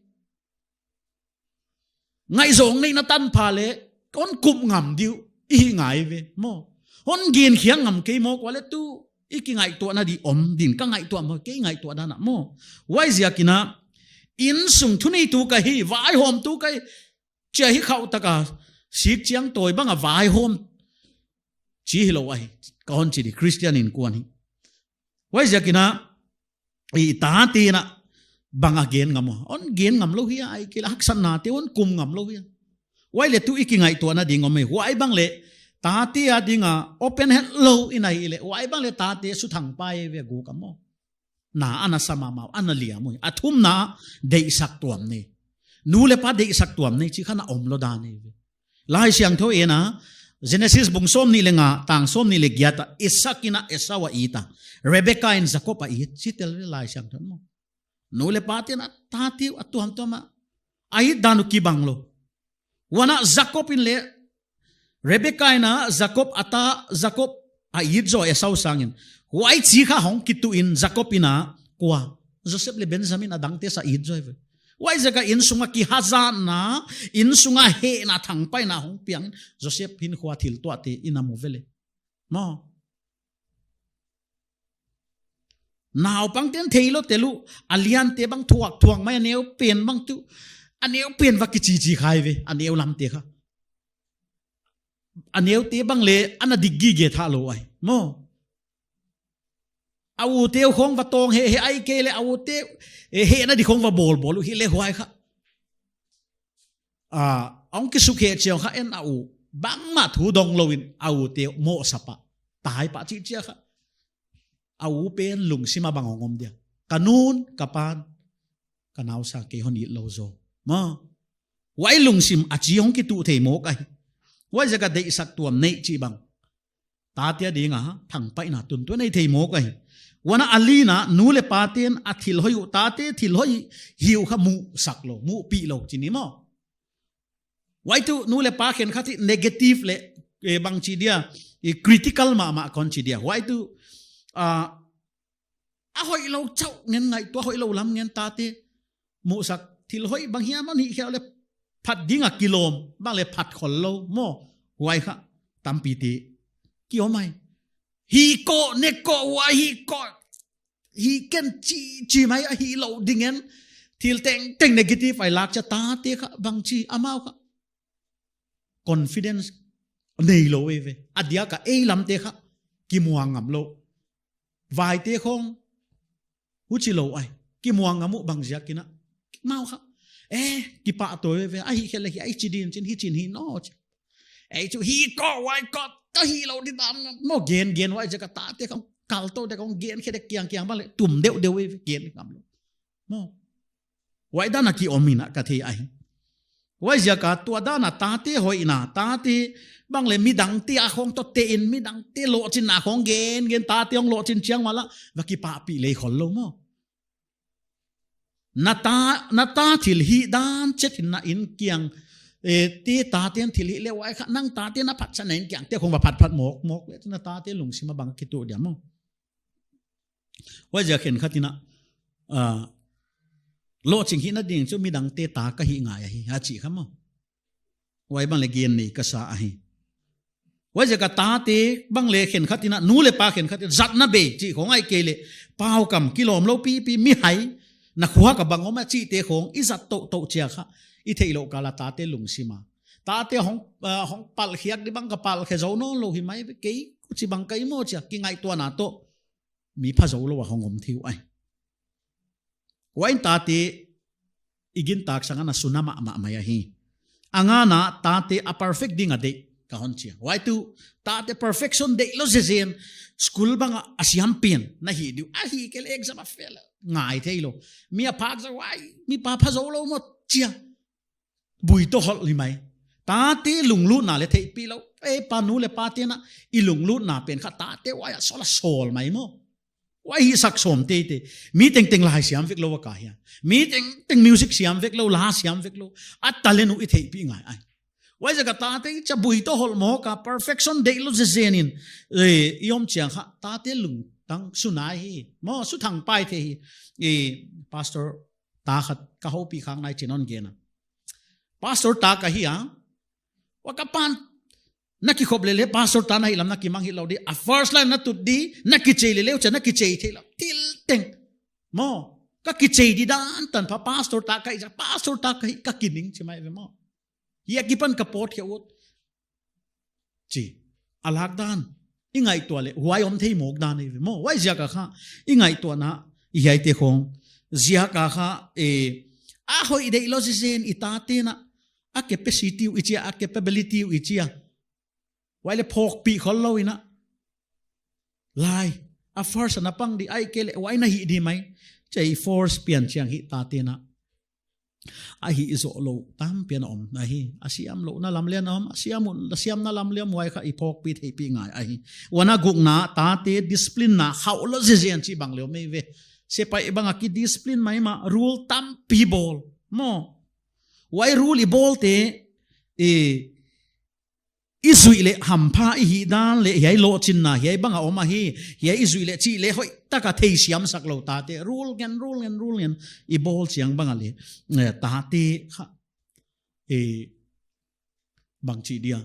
Ngaihzawng neihna tanpha leh, hon kup ngam di uh, i hi ngai ve, maw. Hon genkhiak ngam kei maw kua leh tu, i kingaihtuahna di om din, ka ngaihtuah maw, kei ngaihtuah dan a maw. Huaiziak in a, innsung thuneitu ka hi, vaihawmtu ka hi, chia hi khauh tak a, sik chiang tawi bang a vaihawm. Chi hilou ahi, ka hon chi di, Christian innkuan hi. Huaiziak in a, i tate na bang a gen ngam ua. Hon gen ngam lou hi a, ai ke leh haksatnate hon kum ngam lou hi a. Huai leh tu i kingaihtuahna ding om e. Huai bang leh tate a ding a open hetlou i na hi leh. Huai bang leh tate suthang pai ve guk a maw. Na ana sa mahmah, ana liam uh. A thumna deihsak tuam nei. Nu leh pa deihsak tuam nei, chi kha na om lou dan nei ve. Laisiangthou en a, Genesis bung sawmnih leh nga, tang sawmnih leh giat a, Isak in a Esau a it a, Rebekah in Jakob a it, chi tel ve Laisiangthou maw. Nu leh pa te'n a tate uh a tuamtuam a, a it dan uh kibang lou. Huan a Jakob in leh, Rebekah in a Jakob a ta, Jakob a it zaw Esau sangin. Huai chi kha hong kituh in Jakob in a kua. Joseph leh Benjamin a dangte sa it zaw ve. Huaiziak a innsung a kihazatna, innsung a hehna thangpaihna hong piang, Joseph hinkhua thil tuahte i na mu ve leh. Maw. Naupangte'n theilou tel uh, a liante bang thuak thuak mai a neu pen bang tu, a neu pen va kichichi khai ve, a neu lamte kha. A neute bang leh, ana dik gige tha lou ai. Maw. A ute uh khong va tawng he, he ai ke leh a ute, e, hehna di khong va bawl bawl uh hi leh huai kha. A, hong kisuk he chiang kha en a u. Bangmah thu dong lou in a ute uh mawh sa pah. Tai pah chi chia kha. A u pen lungsim a bang hong om dia. Ka nu'n, ka pa'n, ka nau sang kei hon it lou zaw. Maw. Huai lungsim a chi hong kituh thei mawk ahi. Huaiziak a deihsak tuam nei chi bang. Tate a ding a, thangpaihna tuntun nei thei mawk ahi. Huan a lina, nu leh pate'n a thil hoih uh, tate thil hoih hih uh kha muhsak lou, muhpih lou, chi ni maw. Huai tuh nu leh pa khenkhat hi negative leh, eh, bang chi dia, eh, critical mahmah kon chi dia. Huai tuh, ah, a hoihlou chauh ngen ngaihtuah, hoihlou lam ngen tate muhsak, thil hoih bang hiam a hih khia leh phat ding a kilawm, bang leh phat khollou maw. Huai kha, tampite ki om ai. Hih kou, ne kou, huai hih kou, hih ken chi, chi mai a hihlou ding ngen. Thil tengteng negative ai lak chia tate kha, bang chi, amau kha confidence neilou e ve. A diak a ei lamte kha kimuang ngam lou. Vaite khong huchilou ai. Kimuang ngam uh bang ziak in a. Mau kha. Eh, kipahtawi ve. A hih khia leh hih, ai chi din chin, hih chin hih nawn chi. Ei chu hih kou, huai kou, ka hihlou di dan. Maw gen gen huaiziak a tate khong kaltou dek khong gen khe dek kiang kiang bang leh tum deuhdeuh e ve gen ngam lou. Maw. Huai dan a ki om in a ka thei ahi. Huaiziak a tua dan a tate hoihna, tate bang leh midangte a khong toh te in midangte lohchinna khong gen, gen tate hong lohchin chiang mah lah, va kipahpih lei khollou maw. Na ta, na ta thil hih dan chet in na inn kiang, eh, te tate'n thil hih leh huai kha, nang tate na phatsan na inn kiangte khong va phatphat mawkmawk, na tate lungsim a bang kituh dia maw. Huaiziak khenkhat in a, ah, lohching hihna ding chu midangte ta ka hih ngai ahi, a chi kha maw. Huai bang leh gen nei ka sa ahi. Huaiziak a tate bang leh khenkhat in a, nu leh pa khenkhat in a, zatna bei chi khong ai ke leh, paukam kilawmlou pipi, mihai, na khua ka bang om a chihte khong i zat touh touh chiang kha, i theihlouh kal a tate lungsim a, tate hong, ah, hong palh khiak di bang ka palh khe zou nawnlou hi mai ve, kei kuchi bang ka hi maw chia kingaihtuahna toh mi pha zoulou a hong om thei uh ahi. Huai in tate i gintak sang a na suna mahmah mai ahi. A ngana, tate a perfect ding a deih ka hon chi a. Huai tuh tate perfection deihlou zezen, school bang a siam pen na hi di uh, ahihkeileh exam a fail ngai theilou, mi a phak zou, huai mipa pha zoulou maw chia bui toh holh hi mai. Tate lunglutna leh theihpih lou. Ei pa, nu leh pate'n i lunglutna pen kha tate huai a sawl a sawl mai maw. Huai hihsak sawm teitei. Mi tengteng la siam vek lou a ka hia, mi tengteng music siam vek lou, la siam vek lou. A talent uh i theihpih ngai ahi. Huaiziak a tate chia bui toh holh mawk a, perfection deihlou zezen in, eh, i om chiang kha tate lungtang suna hi maw, suthang pai thei hi. Eh, pastor ta khat ka houpih khak nai chin hon gen a. Pastor ta ka hi a, huai ka pa'n na kikhop leh leh pastor ta na hih lam na kimang hilou di. A first line na tut di, na kichei leh leh uh chia na kichei theilou. Thil teng maw, ka kichei di dan tan pha, pastor ta ka hi chia, pastor ta ka hi, ka kining chi mai ve maw. Hiai akipan ka pawt khia ut chi. A lak dan i ngaihtuah leh huai om thei mawk dan ahi ve maw. Huaiziak a kha i ngaihtuahna, i hiaite khong ziak a kha, eh, a hoih deihlou zezen i tate'n a capacity uh i chi a, a capability uh i chi a, huai leh phawkpih khollou in a, lai, a first a na pang di, ahihkeileh huai na hi di mai chia i force pian chiang hi tate'n a hih zoh lou tampi ana om ahi. A siam louhna lam leng om, a siam uh, a siamna lam leng om, huai kha i phawkpih theihpih ngai ahi. Huan a gukna, tate discipline na khauhlou zezen chih bang leng om mai ve. Sepaih bang a ki discipline maimah, rule tampi bawl maw. Huai rule i bawlte, eh, i zuih leh hampha i hih dan leh hiai lohchinna hiai bang a om ahi, hiai i zuih leh chih leh hoihtak a theisiam sak lou tate. Rule ngen, rule ngen, rule ngen i bawl chiang bang a leh, eh, tate kha, eh, bang chi dia,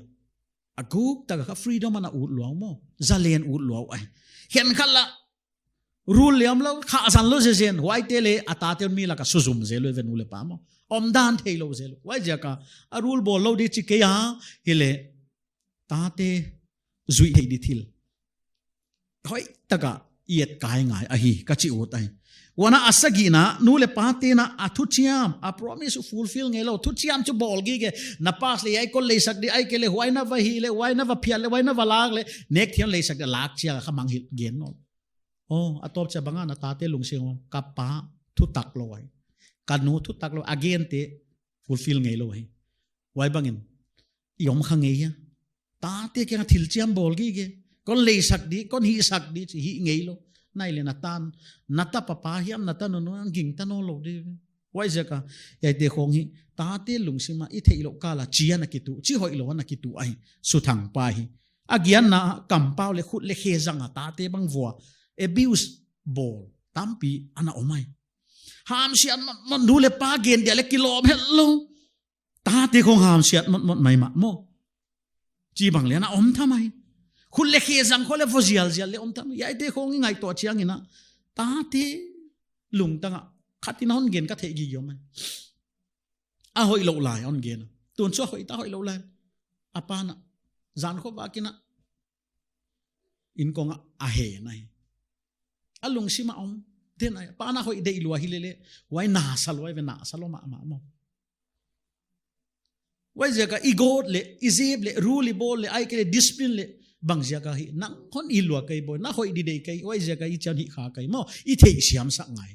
a guktak a kha freedom ana ut lua uh maw. Zalen ut lua uh ahi. Khenkhat lah rule leng om lou, khahzan lou zezen, huaite leh a tate mi lak a suzum zel uh ve, nu leh pa maw. Omdan theilou zel uh. Huaiziak a, a rule bawl lou di chi kei a, hileh tate zuih theih di thil hoihtak a i et kai ngai ahi, ka chi ut ahi. Huan a sagihna, nu leh pate'n a thuchiam, a promise uh fulfill ngeilou, thuchiam chu bawl gige. Na pass leh hiai kon leisak di, ahihkeileh huai na va hih leh, huai na va phiat leh, huai na va lak leh, nek thian leisak di, lak chiang a kha mangngilh gen nawn. Oh, a tawp chiang bang a na tate lungsim om, ka pa thutak lou ahi, ka nu thutak lou, a gente fulfill ngeilou ahi. Huai bangin i om kha ngei hia? Tate kiang a thil chiam bawl gige. Kon leisak di, kon hihsak di chi, hih ngeilou. Nai leh na tan, na tapa pa hiam, na tanu nu hiam, gingta nawnlou di. Huaiziak a, hiaite khong hi tate lungsim a i theihlouh kal a chi ana kitu, chi hoihlou ana kitu ahi. Suthang pai hi. A gianna, kampau leh khut leh khe zang a tate bang vua abuse bawl tampi ana om ahi. Hamsiat mahmah, nu leh pa gen dia leh kilawm hetlou. Tate khong hamsiat mahmah maimah maw. Chi bang leng ana om tham ahi. Khut leh khe zang khong leh vua zialzial leh om tham ahi. Hiaite khong i ngaihtuah chiangin a, tate lungtang a khat in hon gen ka theih gige om ahi. A hoihlou lai hon gen a. Tun chu a hoih ta, hoihlou lai. A pa'n a, zan khovak in a, inkong a, a he nai. A lungsim a om den ahi. Pa'n a hoih deih lua hileh leh, huai na sa lua ve, na sa lou mahmah maw. Huaiziak a i gawt leh, i zep leh, rule i bawl leh, ahihkeileh discipline leh, bangziak a hi, nang hon it lua kei boi, na hoih di deih kei, huaiziak a i chian hih kha kei maw, i theisiam sak ngai.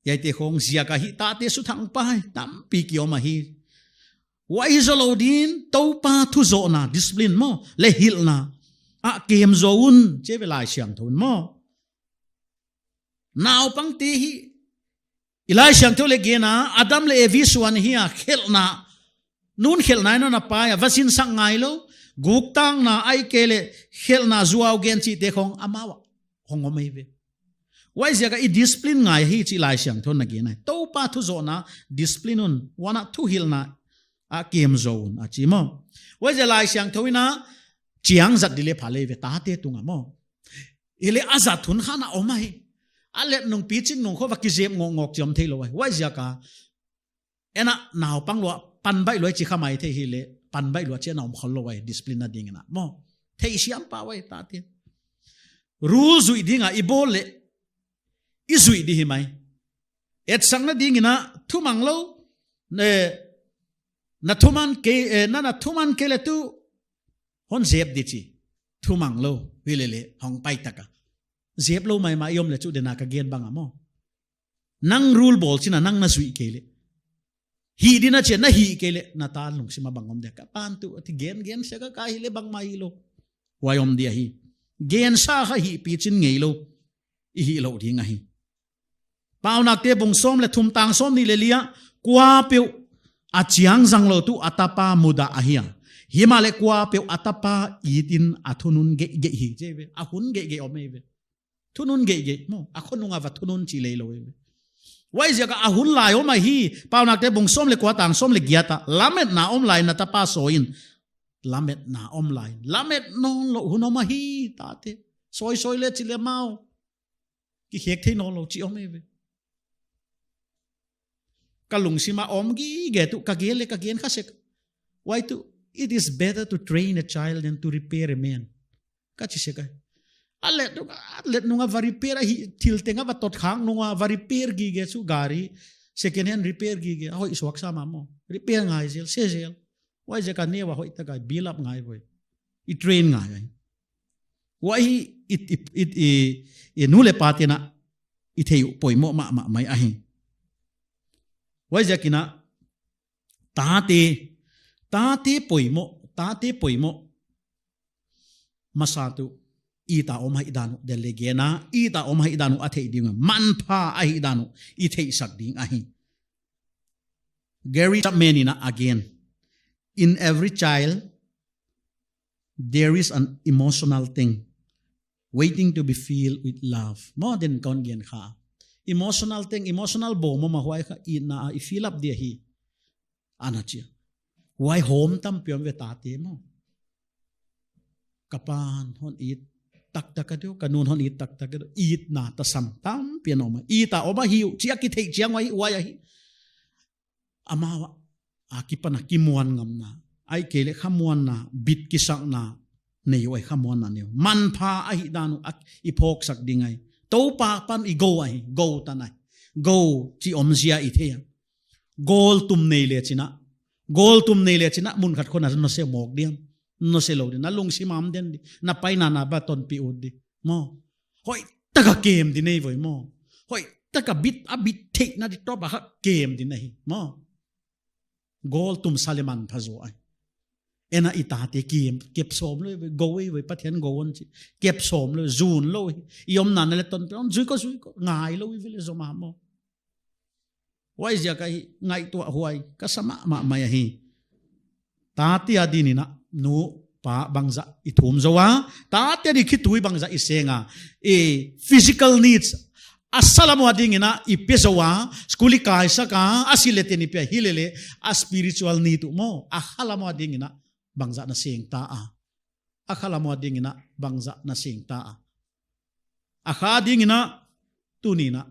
Hiaite khong ziak a hi tate suthang pai tampi ki om ahi. Huai hi zoulou din, Toupa thu zohna, discipline maw, leh hilhna a kem zou un, chi ve Laisiangthou in maw. Naupangte hi, i Laisiangthou leh gen a, Adam leh Evi suan hi a, khelhna, nu'n khelhna in a pai a, va zin sak ngeilou, guktakna ahihkeileh khelhna zuau gen chihte khong amau a hong om ahi ve. Huaiziak a i discipline ngai hi chih Laisiangthou in a gen ahi. Toupa thu zohna, discipline un, huan a thuhilhna a kem zou un a chi maw. Huaiziak Laisiangthou in a chiang zat di leh pha lei ve tate tung a maw. Hileh a zat hun kha ana om ahi. A let nung, pichin nung khong va kizep ngawk ngawk chi om thei lou ai. Huaiziak a, en a, naupang lua pan baih lua chi kha mai thei hileh, pan baih lua chi a na om khol lou ai, discipline na ding in a. Maw, theisiam pah uai tate. Rule zuih ding a i bawl leh, i zuih di hi mai. Etsakna ding in a, thumang lou, eh, na thuman kei, eh, na, na thuman kei leh tu, hon zep di chi. Thumang lou, hilele, hong pai tak a. Zep lou maimah i om leh chu den a ka gen bang a maw. Nang rule bawl chin a nang na zuih kei leh. Hih di na chi a na hih kei leh, na tan lungsim a bang om dia. Ka pan tu, a ti gen gen sek a ka hileh bangmah hilou. Huai om dia hi. Gensa kha hih pichin ngeilou. I hih lou ding ahi. Paunakte bung sawm leh thum tang sawmnih leh li a, kuapeuh a chiang zang lou tu a tapa mudah ahi a. Himahleh kuapeuh a tapa it in a thunun geihgeih hi chi ve. A hun geihgeih om ei ve. Thunun geihgeih maw. A khonung a va thunun chi lei lou ei ve. Huaiziak a hun lai om ahi. Paunakte bung sawm leh kua tang sawm leh giat a. Lametna om lai na tapa sawi in. Lametna om lai. Lamet nawnlouh hun om ahi tate. Sawisawi leh chi leh maw. Kikhek thei nawnlou chi om ei ve. Ka lungsim a om gige tu, ka gen leh ka gen kha sek. Huai tu, it is better to train a child than to repair a man. Ka chi sek ai. A let nung, a let nung a va repair ahi, thil teng a va tot khak nung a va repair gige chu gari, second hand repair gige, a hoih suak sa mah maw. Repair ngai zel, se zel. Huaiziak a neu a hoih tak a build up ngai voi. I train ngai ai. Huai hi i, i, i, i, i nu leh pa te'n a i thei uh poimoh mahmah mai ahi. Huaiziak in a tate, tate poimoh, tate poimoh. Masa tu, it a om ahihdan uh, den leh gen a, it a om ahihdan uh a theih ding, manpha ahihdan uh, i theihsak ding ahi. Gary Chapman in a again, in every child, there is an emotional tank waiting to be filled with love. Maw, den kon gen kha. Emotional tank, emotional bawm mah huai kha, itna a i fill up dia hi. Ana chi a. Huai hawm tampi om ve tate maw. Ka pa'n hon it taktak a diu, ka nu'n hon it taktak a diu. Itna tasam tampi ana om a. It a om ahi uh, chi a kitheih chiang uh ahi, huai ahi. Amau a, a kipan a kimuan ngamna. Ahihkeileh khamuanna, bit kisakna, nei uh ahi khamuanna nei uh. Manpha ahihdan uh a i phawksak ding ahi. Toupa pan i gou ahi, gou tan ahi. Gou chi omzia i thei a. Goal tum nei leh chin a. Goal tum nei leh chin a, mun khat khong a na se mawk diam. Na se lou di, na lungsim a om den di. Na paina na va tonpih ut di. Maw. Hoihtak a kem di nei voi maw. Hoihtak a bit, a bit theihna di top a kha kem di na hi. Maw. Goal tum sa leh manpha zaw ai. En a i tate kem, kep sawm lou, gou ei voi, Pathian gou hon chi. Kep sawm lou, zun lou. I omna na leh tonpih, zui ko, zui ko, ngai lou i ve leh zomah maw. Huaiziak a hi ngaihtuah huai ka sa mahmah mai ahi. Tate adin in a nu pa bangzah i thum zou a. Tate adin khitui bangzah i seng a. I physical needs. A khalam ading in a i pe zou a. School i kaisak a. A si leh ten i pe hilele. A spiritual need uh maw. A khalam ading in a bangzah na seng ta a. A khalam ading in a bangzah na seng ta a. A kha ding in a, tuni in a,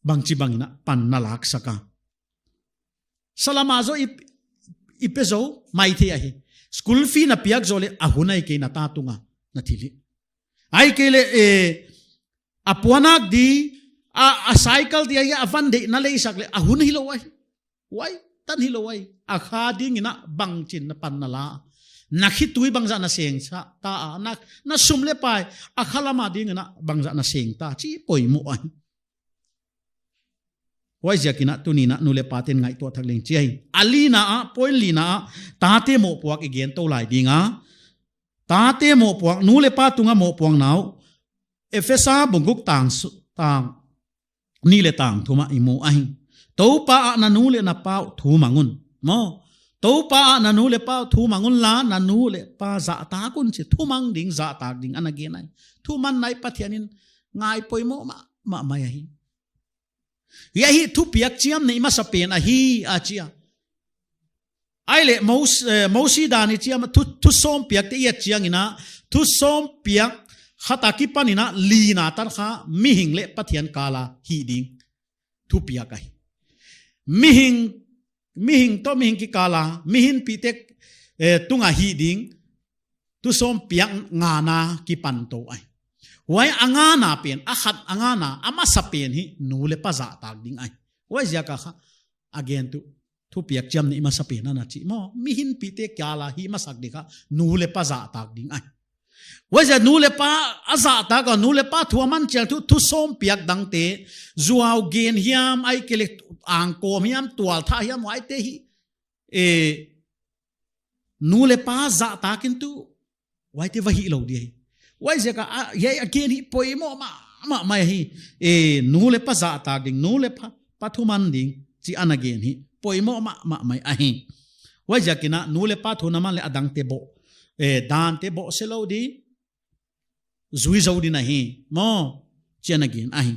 bangchibang in a, pan na laksak a. Khalam a zaw i, i pe zou, maithei ahi. School fee na piak zou leh, a hun ahihkeileh na ta tung a, na thilhih. Ahihkeileh, eh, a puannak di, a, a cycle di ahi, a van deih na leisak leh, a hun hilou ahi. Huai, tan hilou ai. A kha ding in a bangchin na pan na la. Na khitui bangzah na seng sa ta a. Na, na sum leh pai. A khalam ading in a bangzah na seng ta. Chi poimoh ai. Huaiziak in a tuni in a nu leh pa te'n ngaihtuah thak leng chi ai. A lina a, point lina a. Tate mohpuak i gen tou lai ding a. Tate mohpuak, nu leh pa tung a mohpuakna uh. Ephesa bung guk tang su-, tang nih leh tang thum ah i mu ahi. Toupa ah na nu leh na pa uh thumang un. Maw. Toupa ah na nu leh pa uh thumang un la, na nu leh pa zahtak un chi, thumang ding zahtak ding ana gen ai. Thumanna i Pathian in ngai poimoh mah, mah mai ahi. Hiai hi thupiak chiam nei masa pen ahi a chi a. Ahihleh Mos-, eh, Mosi dan i chiam a thu, thu sawm piak te i et chiang in a, thu sawm piak khat a kipan in a lina tan kha mihing leh Pathian kal a hih ding thupiak ahi. Mihing, mihing toh mihing kikal a, mihingpihte, eh, tung a hih ding thusawm piak ngana kipan tou ahi. Huai a ngana pen, a khat a ngana, a masa pen hi nu leh pa zahtak ding ahi. Huaiziak a kha, a gen tu, thupiak chiamnuih masa pen ana chi maw, mihingpihte kal a hih masak ding kha nu leh pa zahtak ding ahi. Huaiziak nu leh pa a zahtak a, nu leh pa thu a man chiang thu, thusawm piak dangte, zuau gen hiam, ahihkeileh angkawm hiam, tualthah hiam, huaite hi, eh, nu leh pa zahtak in tu, huaite va hih lou di ahi. Huaiziak a, a, hiai a gen hi poimoh mahmah mai hi. Eh, nu leh pa zahtak ding, nu leh pa, pa thu man ding, chi ana gen hi poimoh mahmah mai ahi. Huaiziak in a nu leh pa thu na man leh a dangte boh, eh, dante boh se lou di, zui zou di na hi maw, chi ana gen ahi.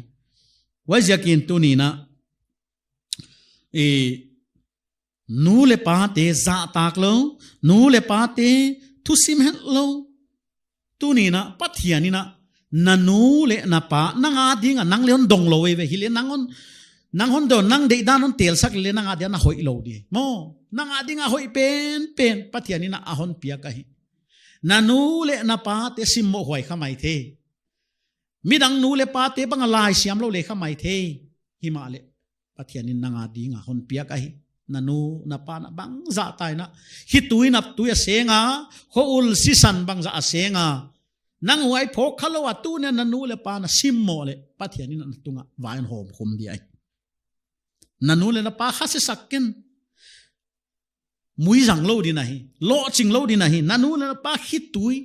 Huaiziak in tuni in a, eh, nu leh pate zahtak lou, nu leh pate thusim hetlou. Tuni in a Pathian in a, na nu leh na pa, nang a ding a nang leh hon dong lou eive, hileh nang hon, nang hon dong, nang deihdan hon telsak leh nang a ding a na hoih lou di. Maw, nang a ding a hoih penpen Pathian in a a hon piak ahi. Na nu leh na pate simmoh huai kha maithei. Midang nu leh pate bang a laisiam lou leh kha maithei. Himahleh Pathian in nang a ding a hon piak ahi. Na nu, na pa na bangzah ta in a, khitui naptui a seng a, khoul sisan bangzah a seng a, nang huai phawk kha lou a tuni a na nu leh pa na simmoh leh Pathian in a na tung a vai hon hawm khum di ahi. Na nu leh na pa khasisak ken. Muizang lou di na hi, lohching lou di na hi. Na nu leh na pa khitui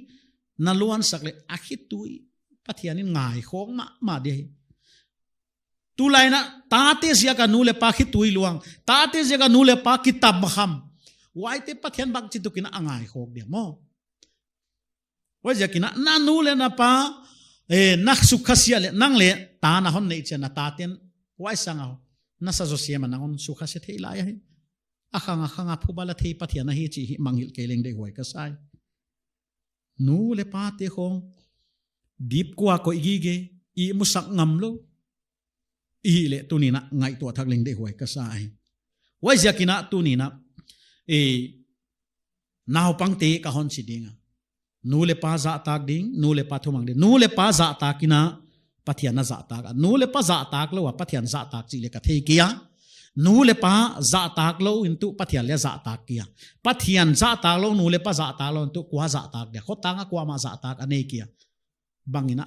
na luansak leh, a khitui Pathian in ngaikhawk mahmah di ahi. Tulai in a tate ziak a nu leh pa khitui luang, tate ziak a nu leh pa kitam kham, huaite Pathian bangchituk in a ngaikhawk dia maw. Huaiziak in a na nu leh na pa, eh, na sukkhasiat leh, nang leh ta na hon neih chiang a na taten huai sang a na sa zaw siam a nang hon sukkhase thei lai ahi. A khang a khang a phuba la thei Pathian ahi chih hi mangngilh kei leng deihhuai ka sa hi. Nu leh pate khong dipkua koih gige, ihmu sak ngam lou i hih leh tuni in a ngaihtuah thak leng deihhuai ka sa hi. Huaiziak in a tuni in a, eh, naupangte ka hon chi ding a, nu leh pa zahtak ding, nu leh pa thumang ding. Nu leh pa zahtak in a Pathian na zahtak a, nu leh pa zahtak lou a Pathian zahtak chih leh ka thei kei a. Nu leh pa zahtak lou in tu Pathian leh zahtak kei a. Pathian zahtak lou, nu leh pa zahtak lou in tu kua zahtak dia? Khotang a kuamah zahtak a nei kei a. Bang in a,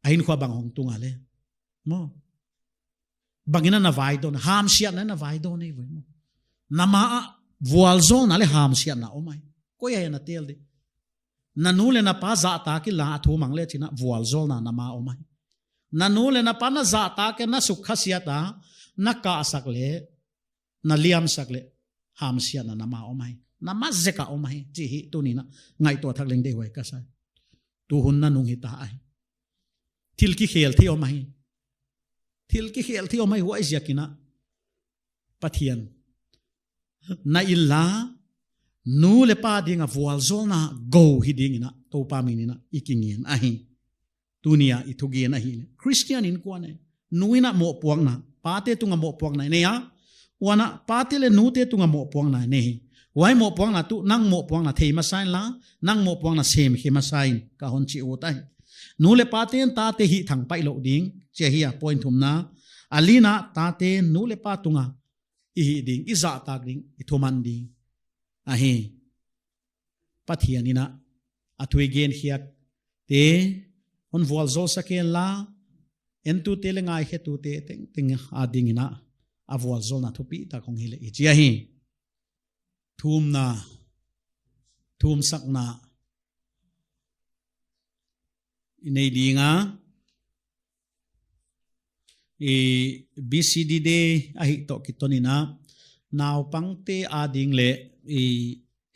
a hinkhua bang hong tung a leh maw, bang in a na vaidawn, hamsiatna in a vaidawn ei ve maw. Na ma ah vualzawlna leh hamsiatna om ahi. Koi ah na tel di? Na nu leh na pa zahtak in la, a thumang leh chin a vualzawlna na ma om ahi. Na nu leh na pa na zahtak in a na sukkhasiat a, na kahsak leh, na liamsak leh, hamsiatna na ma om ahi. Na ma zek a om ahi chih hi tuni in a ngaihtuah thak leng deihhuai ka sa hi. Tu hun nanung hita ahi. Thil kikhel thei om ahi. Thil kikhel thei om ahi, huaiziak in a Pathian na inn la, nu leh pa ding a vualzawlna gou hi ding in a Toupa min in a i kingen ahi. Tuni a i thugen ahi leh, Christian innkuan e, nu in a mohpuakna, pate tung a mohpuakna i nei a, huan a pate leh nute tung a mohpuakna i nei hi. Huai mohpuakna tu nang mohpuakna thei masa in la, nang mohpuakna semkhe masa in ka hon chi ut ahi. Nu leh pate'n tate hihthang paih louh ding, chi ahi a point thumna. A lina, tate'n nu leh pa tung a i hih ding, i zahtak ding, i thuman ding ahi. Pathian in a, a thu i genkhiakte hon vualzawlsak hen la, entute leh ngaikhetute tengteng a ding in a, a vualzawlna thupitak hong hi leh i chi ahi. Thumna, thumsakna i nei ding a, i B C D day ahih toh kiton in a, naupangte a ding leh i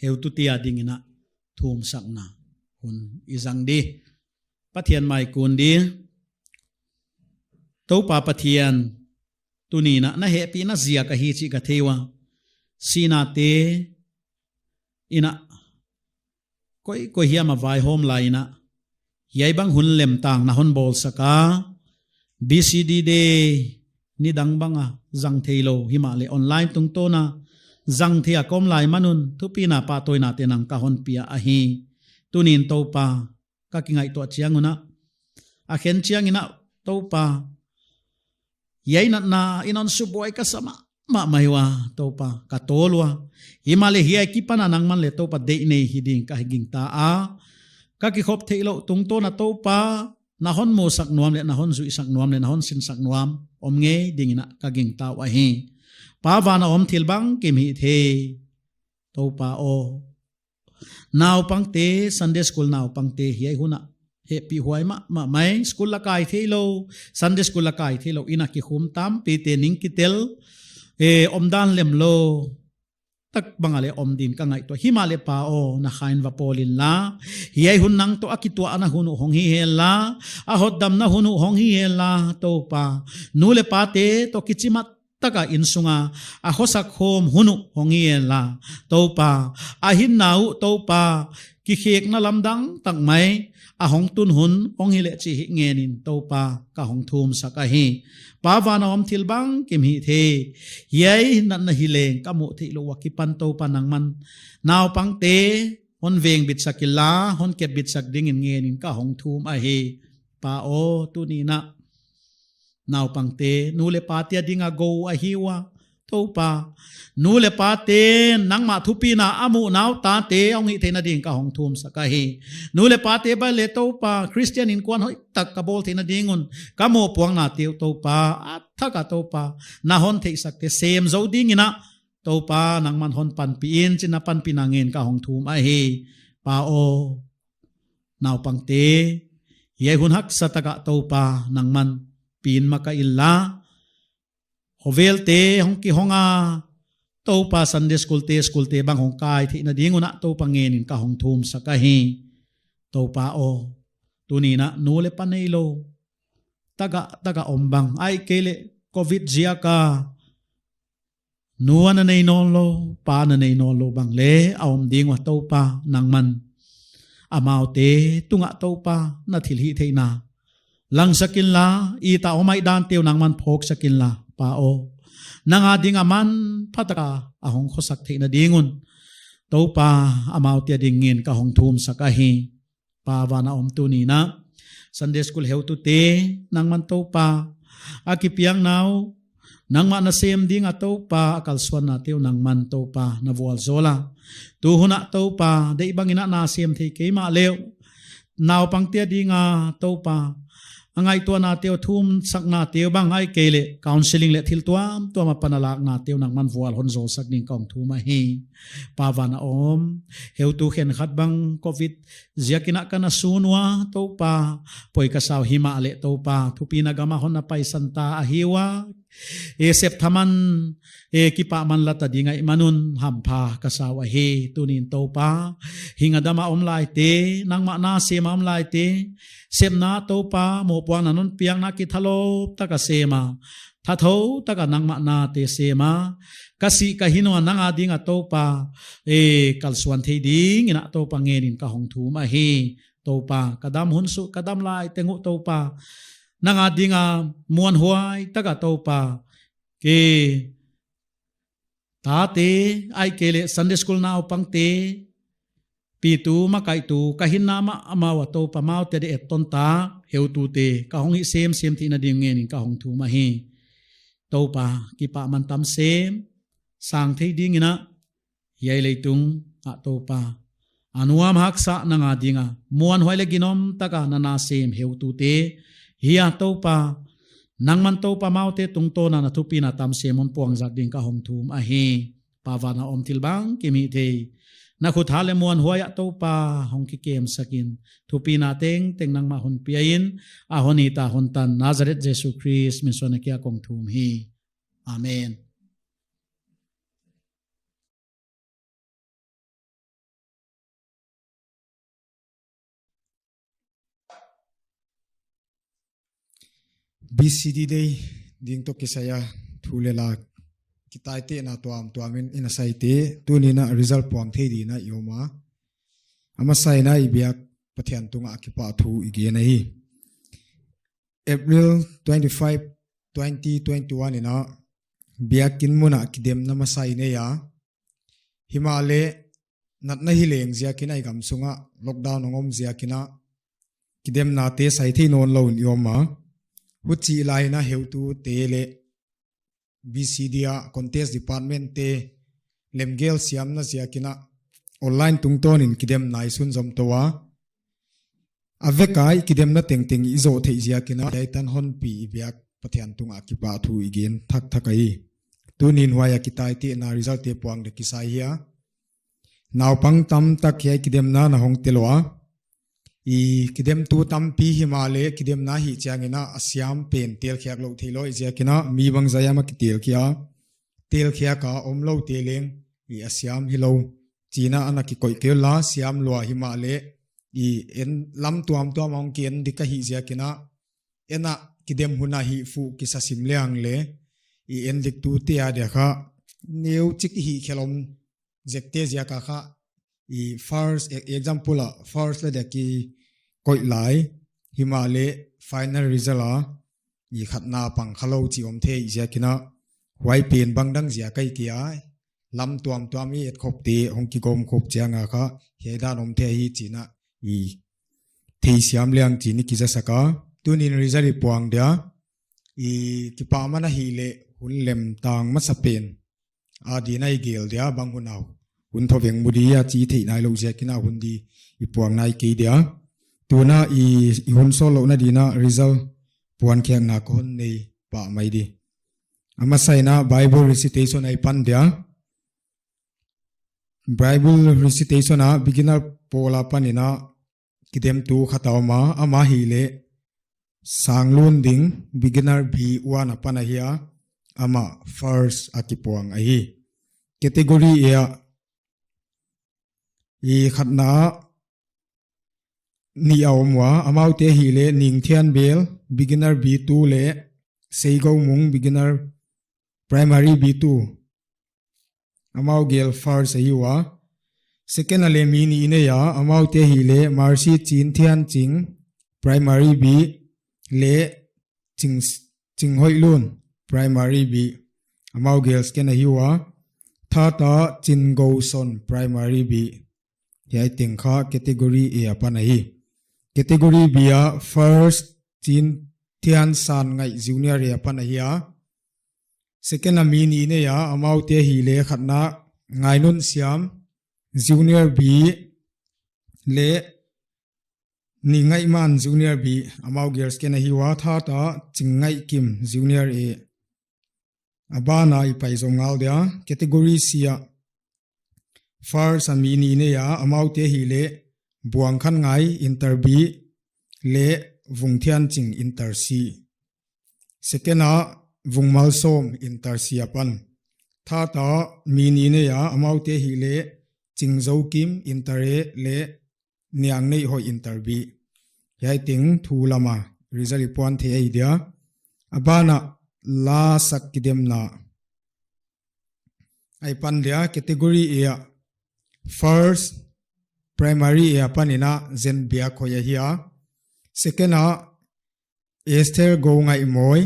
heutute a ding in a thumsakna hun i zang di. Pathian mai kun di. Toupa Pathian, tuni in a na hehpihna ziak ahi chih ka thei ua. Sinate in a, koi, koi hiam a vaihawm lai in a, hiai bang hun lemtang na hon bawlsak a, B C D Day nidang bang a zang theilou, himahleh online tungtawn a zang thei a ka om lai man un, thupina pahtawinate nang ka hon pia ahi. Tuni'n Toupa, ka kingaihtuah chiang un a, a khen chiangin a Toupa, hiai natna in hon subuai ka sa mahmah mai ua, Toupa, ka tawl ua. Himahleh hiai akipan a nangman leh Toupa deih nei hi ding ka gingta a, ka kikhop theihlouh tungtawn a Toupa, na hon musak nuam leh, na hon zuihsak nuam leh, na hon sinsak nuam om ngei dingin a ka gingta uh ahi. Pa van a om thil bangkim hithei, Toupa aw. Naupangte, Sunday school naupangte hiai hun a hehpihhuai mahmah mai, school la kai theilou, Sunday school la kai theilou in a kikhum tampite ning kitel, eh, omdan lemlou tak bang a leh om ding ka ngaihtuah. Himahleh Pa aw, na kha in va pawl inla, hiai hun nang toh a kituahna hun uh hong hi henla, a hotdamna hun uh hong hi henla, Toupa. Nu leh pate toh kichimat taka innsung a a khosak khawm hun uh hong hi henla, Toupa. A hinna uh, Toupa, kikhekna lamdang tak mai a hong tun hun hong hi leh chih hi ngenin, Toupa, ka hong thumsak ahi. Pa van a om thil bangkim hithei, hiai natna hi leng ka muh theihlouh akipan, Toupa, nangman naupangte hon vengbitsak inla, hon kepbitsak dingin ngenin ka hong thum ahi. Pa aw, tuni'n a naupangte, nu leh pate ading a gou ahi ua, Toupa. Nu leh pate, nangmah thupina a muh nau tate hong hih theihna ding ka hong thumsak ahi. Nu leh pate bang leh, Toupa, Christian innkuan hoihtak ka bawl theihna ding un, ka mohpuaknate uh, Toupa, a thak a, Toupa, na hon theihsakte sem zou dingin a, Toupa, nangman hon panpih in, chi'n a panpihna ngen ka hong thum ahi. Pa aw, naupangte, hiai hun haksa tak a, Toupa, nangman pi'n makaih inla, khovelte hong kihong a, Toupa, Sunday school te, school te bang hong kai theihna ding un a, Toupa, ngenin ka hong thumsak ahi. Toupa aw, tuni'n a nu leh pa neilou tagah tagah om bang, ahihkeileh Covid ziak a nu ana nei nawnlou, pa ana nei nawnlou bang leh a om ding ua, Toupa, nangman amaute tungah, Toupa, na thilhihtheihna langsak inla, it a om ahi dante uh nangman phawksak inla, Pa aw. Nang ading a manpha tak a a hong khosak theihna ding un, Toupa, amaute adingin ka hong thumsak ahi. Pa van a om, tuni'n a Sunday school heutute, nangman, Toupa, a kipiakna uh nangmah na sem ding a, Toupa, a kalsuannate uh nangman, Toupa, na vualzawl a. Tu hun a, Toupa, deih bangin a na sem thei kei mahleh uh, naupangte ading a, Toupa, a ngaihtuahnate uh, thumsaknate uh bang, ahihkeileh counselling leh thil tuamtuam apan a laknate uh nangman vual hon zawlsak ding ka hong thum ahi. Pa van a om, heutu khenkhat bang Covid ziakin a ka na sun ua, Toupa, poi ka sa uh, himahleh, Toupa, thupina gam a hon na paisan ta ahi ua, e, sep thaman, e, kipahman la ta ding ahihman un hampha ka sa uh ahi. Tuni'n, Toupa, hing a dam a om laite, nangmah na sem a om laite, sepna, Toupa, mohpuakna non piakna kithalawp tak a sem a, thathou tak a nangmah nate sem a, ka sih ka hih nung a nang ading a, Toupa, e, kalsuan thei dingin a, Toupa, ngenin ka hong thum ahi. Toupa, ka dam hun sung, ka dam lai teng uh, Toupa, nang ading a muanhuai tak a, Toupa, ke tate, ahihkeileh Sunday school naupangte, pitu, makaitu ka hinna mahmah ua, Toupa, amaute ading a etton tak heutute ka hong hih semsem theihna ding ngenin ka hong thum ahi. Toupa, kipahman tam sem sang thei dingin a, hiai leitung ah, Toupa, a nuam haksa nang ading a muanhuai leh ginom tak a na na sem heutute hi a, Toupa, nangman, Toupa, amaute tungtawn a na thupina tam sem hon puangzak ding ka hong thum ahi. Pa van a om, thil bangkim hithei, na khut hat leh muanhuai ah, Toupa, hong kikemsak in, thupina tengteng nangmah hon pia in, a hon it a hon tan Nazareth Jesu Khrist min suan a kiang kong thum hi. Amen. B C D Day ding toh kisai a thu leh la kitaitehna tuamtuam in i na saite, tuni'n a result puang thei dingin a i om a. A masain a i biak Pathian tungah kipahthu i gen ahi. April twenty-five, twenty twenty-one in a biakin mun ah kidemna masa i nei a. Himahleh natna hi leng ziakin a i gam sungah lockdown hong om ziakin a kidemnate sai thei nawnlou in i om a. Huchih lai in a heutute leh B C D a contest department te lemgel siamna ziakin a online tungtawn in kidemna i sunzom tou a. A vek a i kidemna tengteng i zoh theih ziakin a hiai tan honpi i biak Pathian tungah kipahthu i gen thakthak ahi. Tuni'n huai a kitaitehna result te puang dek kisai hi a. Naupang tamtak hiai kidemna na hong tel ua. I kidemtu tampi himahleh kidemna hih chiangin a siam pen telkhiak louh theilou ziakin a mi bangzah hiam a kitelkhiak a, telkhiak a omloute leng i a siam hilou chi'n a ana kikoih kei ula, siam lua himahleh i en lam tuamtuam a hong ki en dik ahih ziakin a, en a kidem hun a hih fuh kisa sim leng leh i en diktute adia kha neuchik i hih khelh om zekte ziak a kha i first e-, example a first la dia kikoih lai, himahleh final result a i khatna pang khalou chih om thei ziakin a, huai pen bangdang ziak ahi kei a, lam tuamtuam i etkhopte hong kigawmkhop chiang a kha hiai dan om thei hi chi'n a i theisiam leng chi'n i kizasak a. Tuni'n result i puang dia, i kipahman ahihleh hun lemtang masa pen a di'n a i gel dia, bang hun a hun thoveng mu di a chih theih nailou ziakin a hun di i puang nai kei dia. Tu'n a i, i hun sawt louhna di'n a result puankhiakna ka hon nei pah mai di. A masa in a Bible recitation a i pan dia. Bible recitation a beginner pawl apan in a kidemtu khat a om a, amah ahihleh Sanglun Ding, beginner B one apan ahi a, amah first a kipuang ahi. Category A a i khatna nih a om ua, amaute ahihleh Ningthianbel, beginner B two leh Seigoumung, beginner primary B two. Amau gel first ahi ua. Second a leh mi nih i nei a, amaute ahihleh Mercy Chinthianching, primary B, leh Ching, Chinghoihlun, primary B. Amau gel second ahi ua. Third a Chingouson, primary B. Hiai teng kha category A apan ahi. Category B a first Chinthiansangaih, junior A apan ahi a. Second a mi nih i nei a, amaute ahihleh khatna Ngainunsiam, junior B, leh Ningaihman, junior B, amau gel second ahi ua. Third a Chingngaihkim, junior A. A ban a i pai zom ngal dia, category C a first a mi nih i nei a, amaute ahihleh Buangkhangngai, inter B, leh Vungthianching, inter C. Second a Vungmalsawm, inter C apan. Third a mi nih i nei a, amaute ahihleh Chingzoukim, inter A, leh Niangneihhoih, inter B. Hiai teng thu lam a result i puan thei ahi dia. A ban a lasak kidemna a i pan dia, category A a first primary A apan in a Zenbiakhoih ahi a. Second a Esther Goungaihmawi,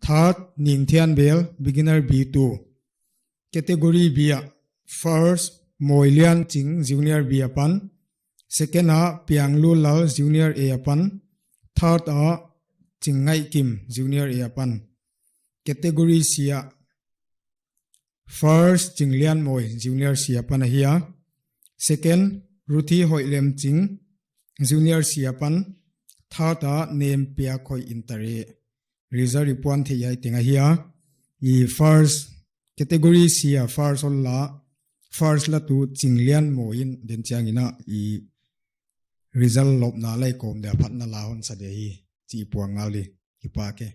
third Ningthianbel, beginner B two. Category B a first Mawilianching, junior B apan. Second a Pianglunlal, junior A apan. Third a Chingngaihkim, junior A apan. Category C a first Chinglianmawi, junior C apan ahi a. Second Ruthi Hoihlemching, junior C apan. Third a Nempiakhoih, inter A. Result i puan thei hiai teng ahi a. I first category C a first hon la, first latu Chinglianmawi in den chiangin a i result lopna lai kawm dia phatna la hon sa dia hi chih puang ngal di. Kipak e.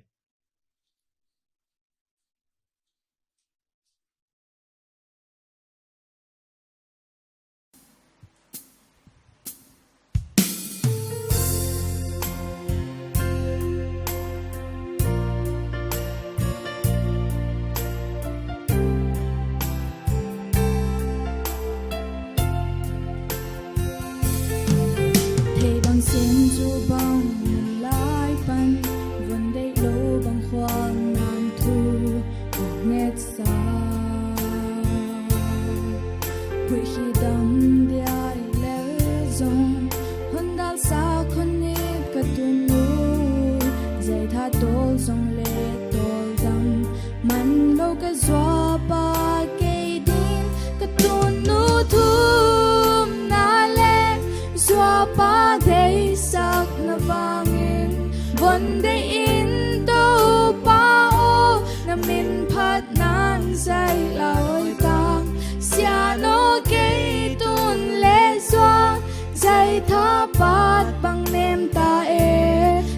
Thei bang Tha tawl zong le tawldam man lou ka zuapa kei ding, ka tunnu thumna le zuapa deihsakna vangin von deihin Toupa aw, na min phatna'n zai lawitang. Siangtho kei tun le zuan, zai thapat bang nem ta e,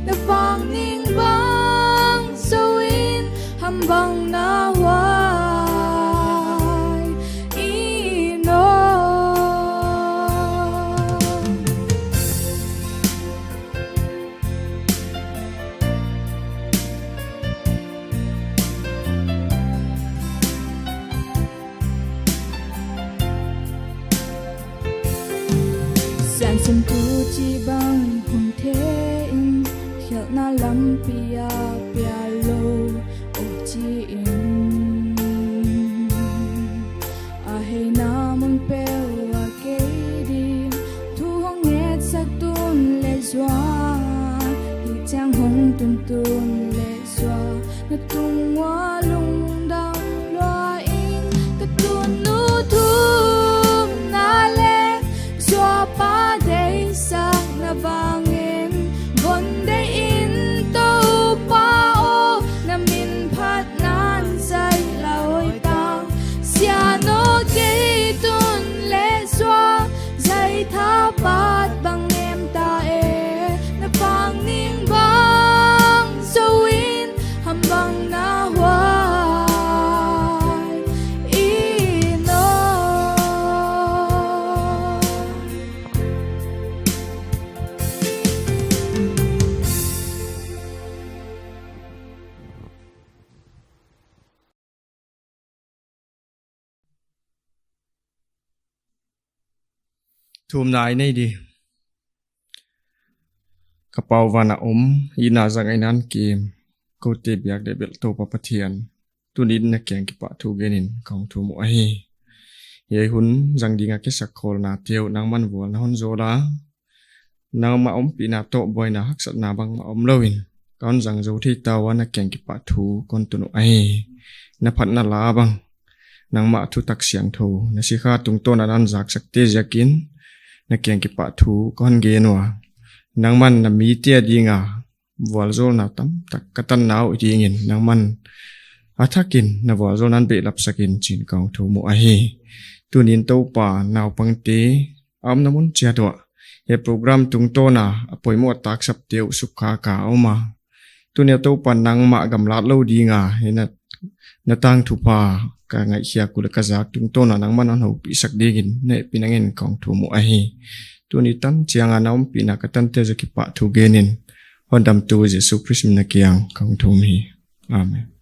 na vang ning bang zoin ham bang na huai in aw. Siansuntu chibang hun theih in, khialhna lampi a pial lou uh chi in. A heina mun peuh a kei ding thu hong ngetsak tun le zuan, hichiang hong tun tun le zuan, na tung ua lungdam lua in. Ka tunnu thumna le zuapa deihsakna vangin von deihin Toupa aw, na min phatna'n zai lawitang. Siangtho kei tun le zuan, zai thapat bang nem ta e, na vang ning bang zoin ham bang na huai in aw. Thumna i nei di. Ka Pa aw, van a om, i na zang ai nan kim, kote biak dek bel Toupa Pathian, tuni'n na kiang kipahthu genin kong thum uh ahi. Hiai hun zang ding a kisakkhawlna teuh nangman vual na hon zawl a, nangmah ompihna toh buaina haksatna bangmah om louin, ka hon zang zou thei ta ua na kiang kipahthu kon tun uh ahi. Na phatna la bang, nangmah thutak siangthou na sikha tungtawn a na hon zaksakte ziakin, na kiang kipahthu kon gen ua. Nangman na mite a dinga vualzawlna tamtak ka tanna uh dingin, nangman a thakin na vualzawlna'n behlap sakin chi'n kong thum uh ahi. Tuni'n Toupa, naupangte a omna mun chiat uah, hiai program tungtawn a a poimoh taksapte uh sukha ka om a, tuni a Toupa nangmah gamlat lou dinga, hiai na, na tangthupha ka ngaihkhiak uh leh ka zak tungtawn a nangman hon houpihsak dingin na hehpihna ngen kong thum uh ahi. Tuni tan chiang a na ompihna ka tante ziak kipahthu genin, hondamtu Jesu Khrist min a kiang kong thum hi. Amen.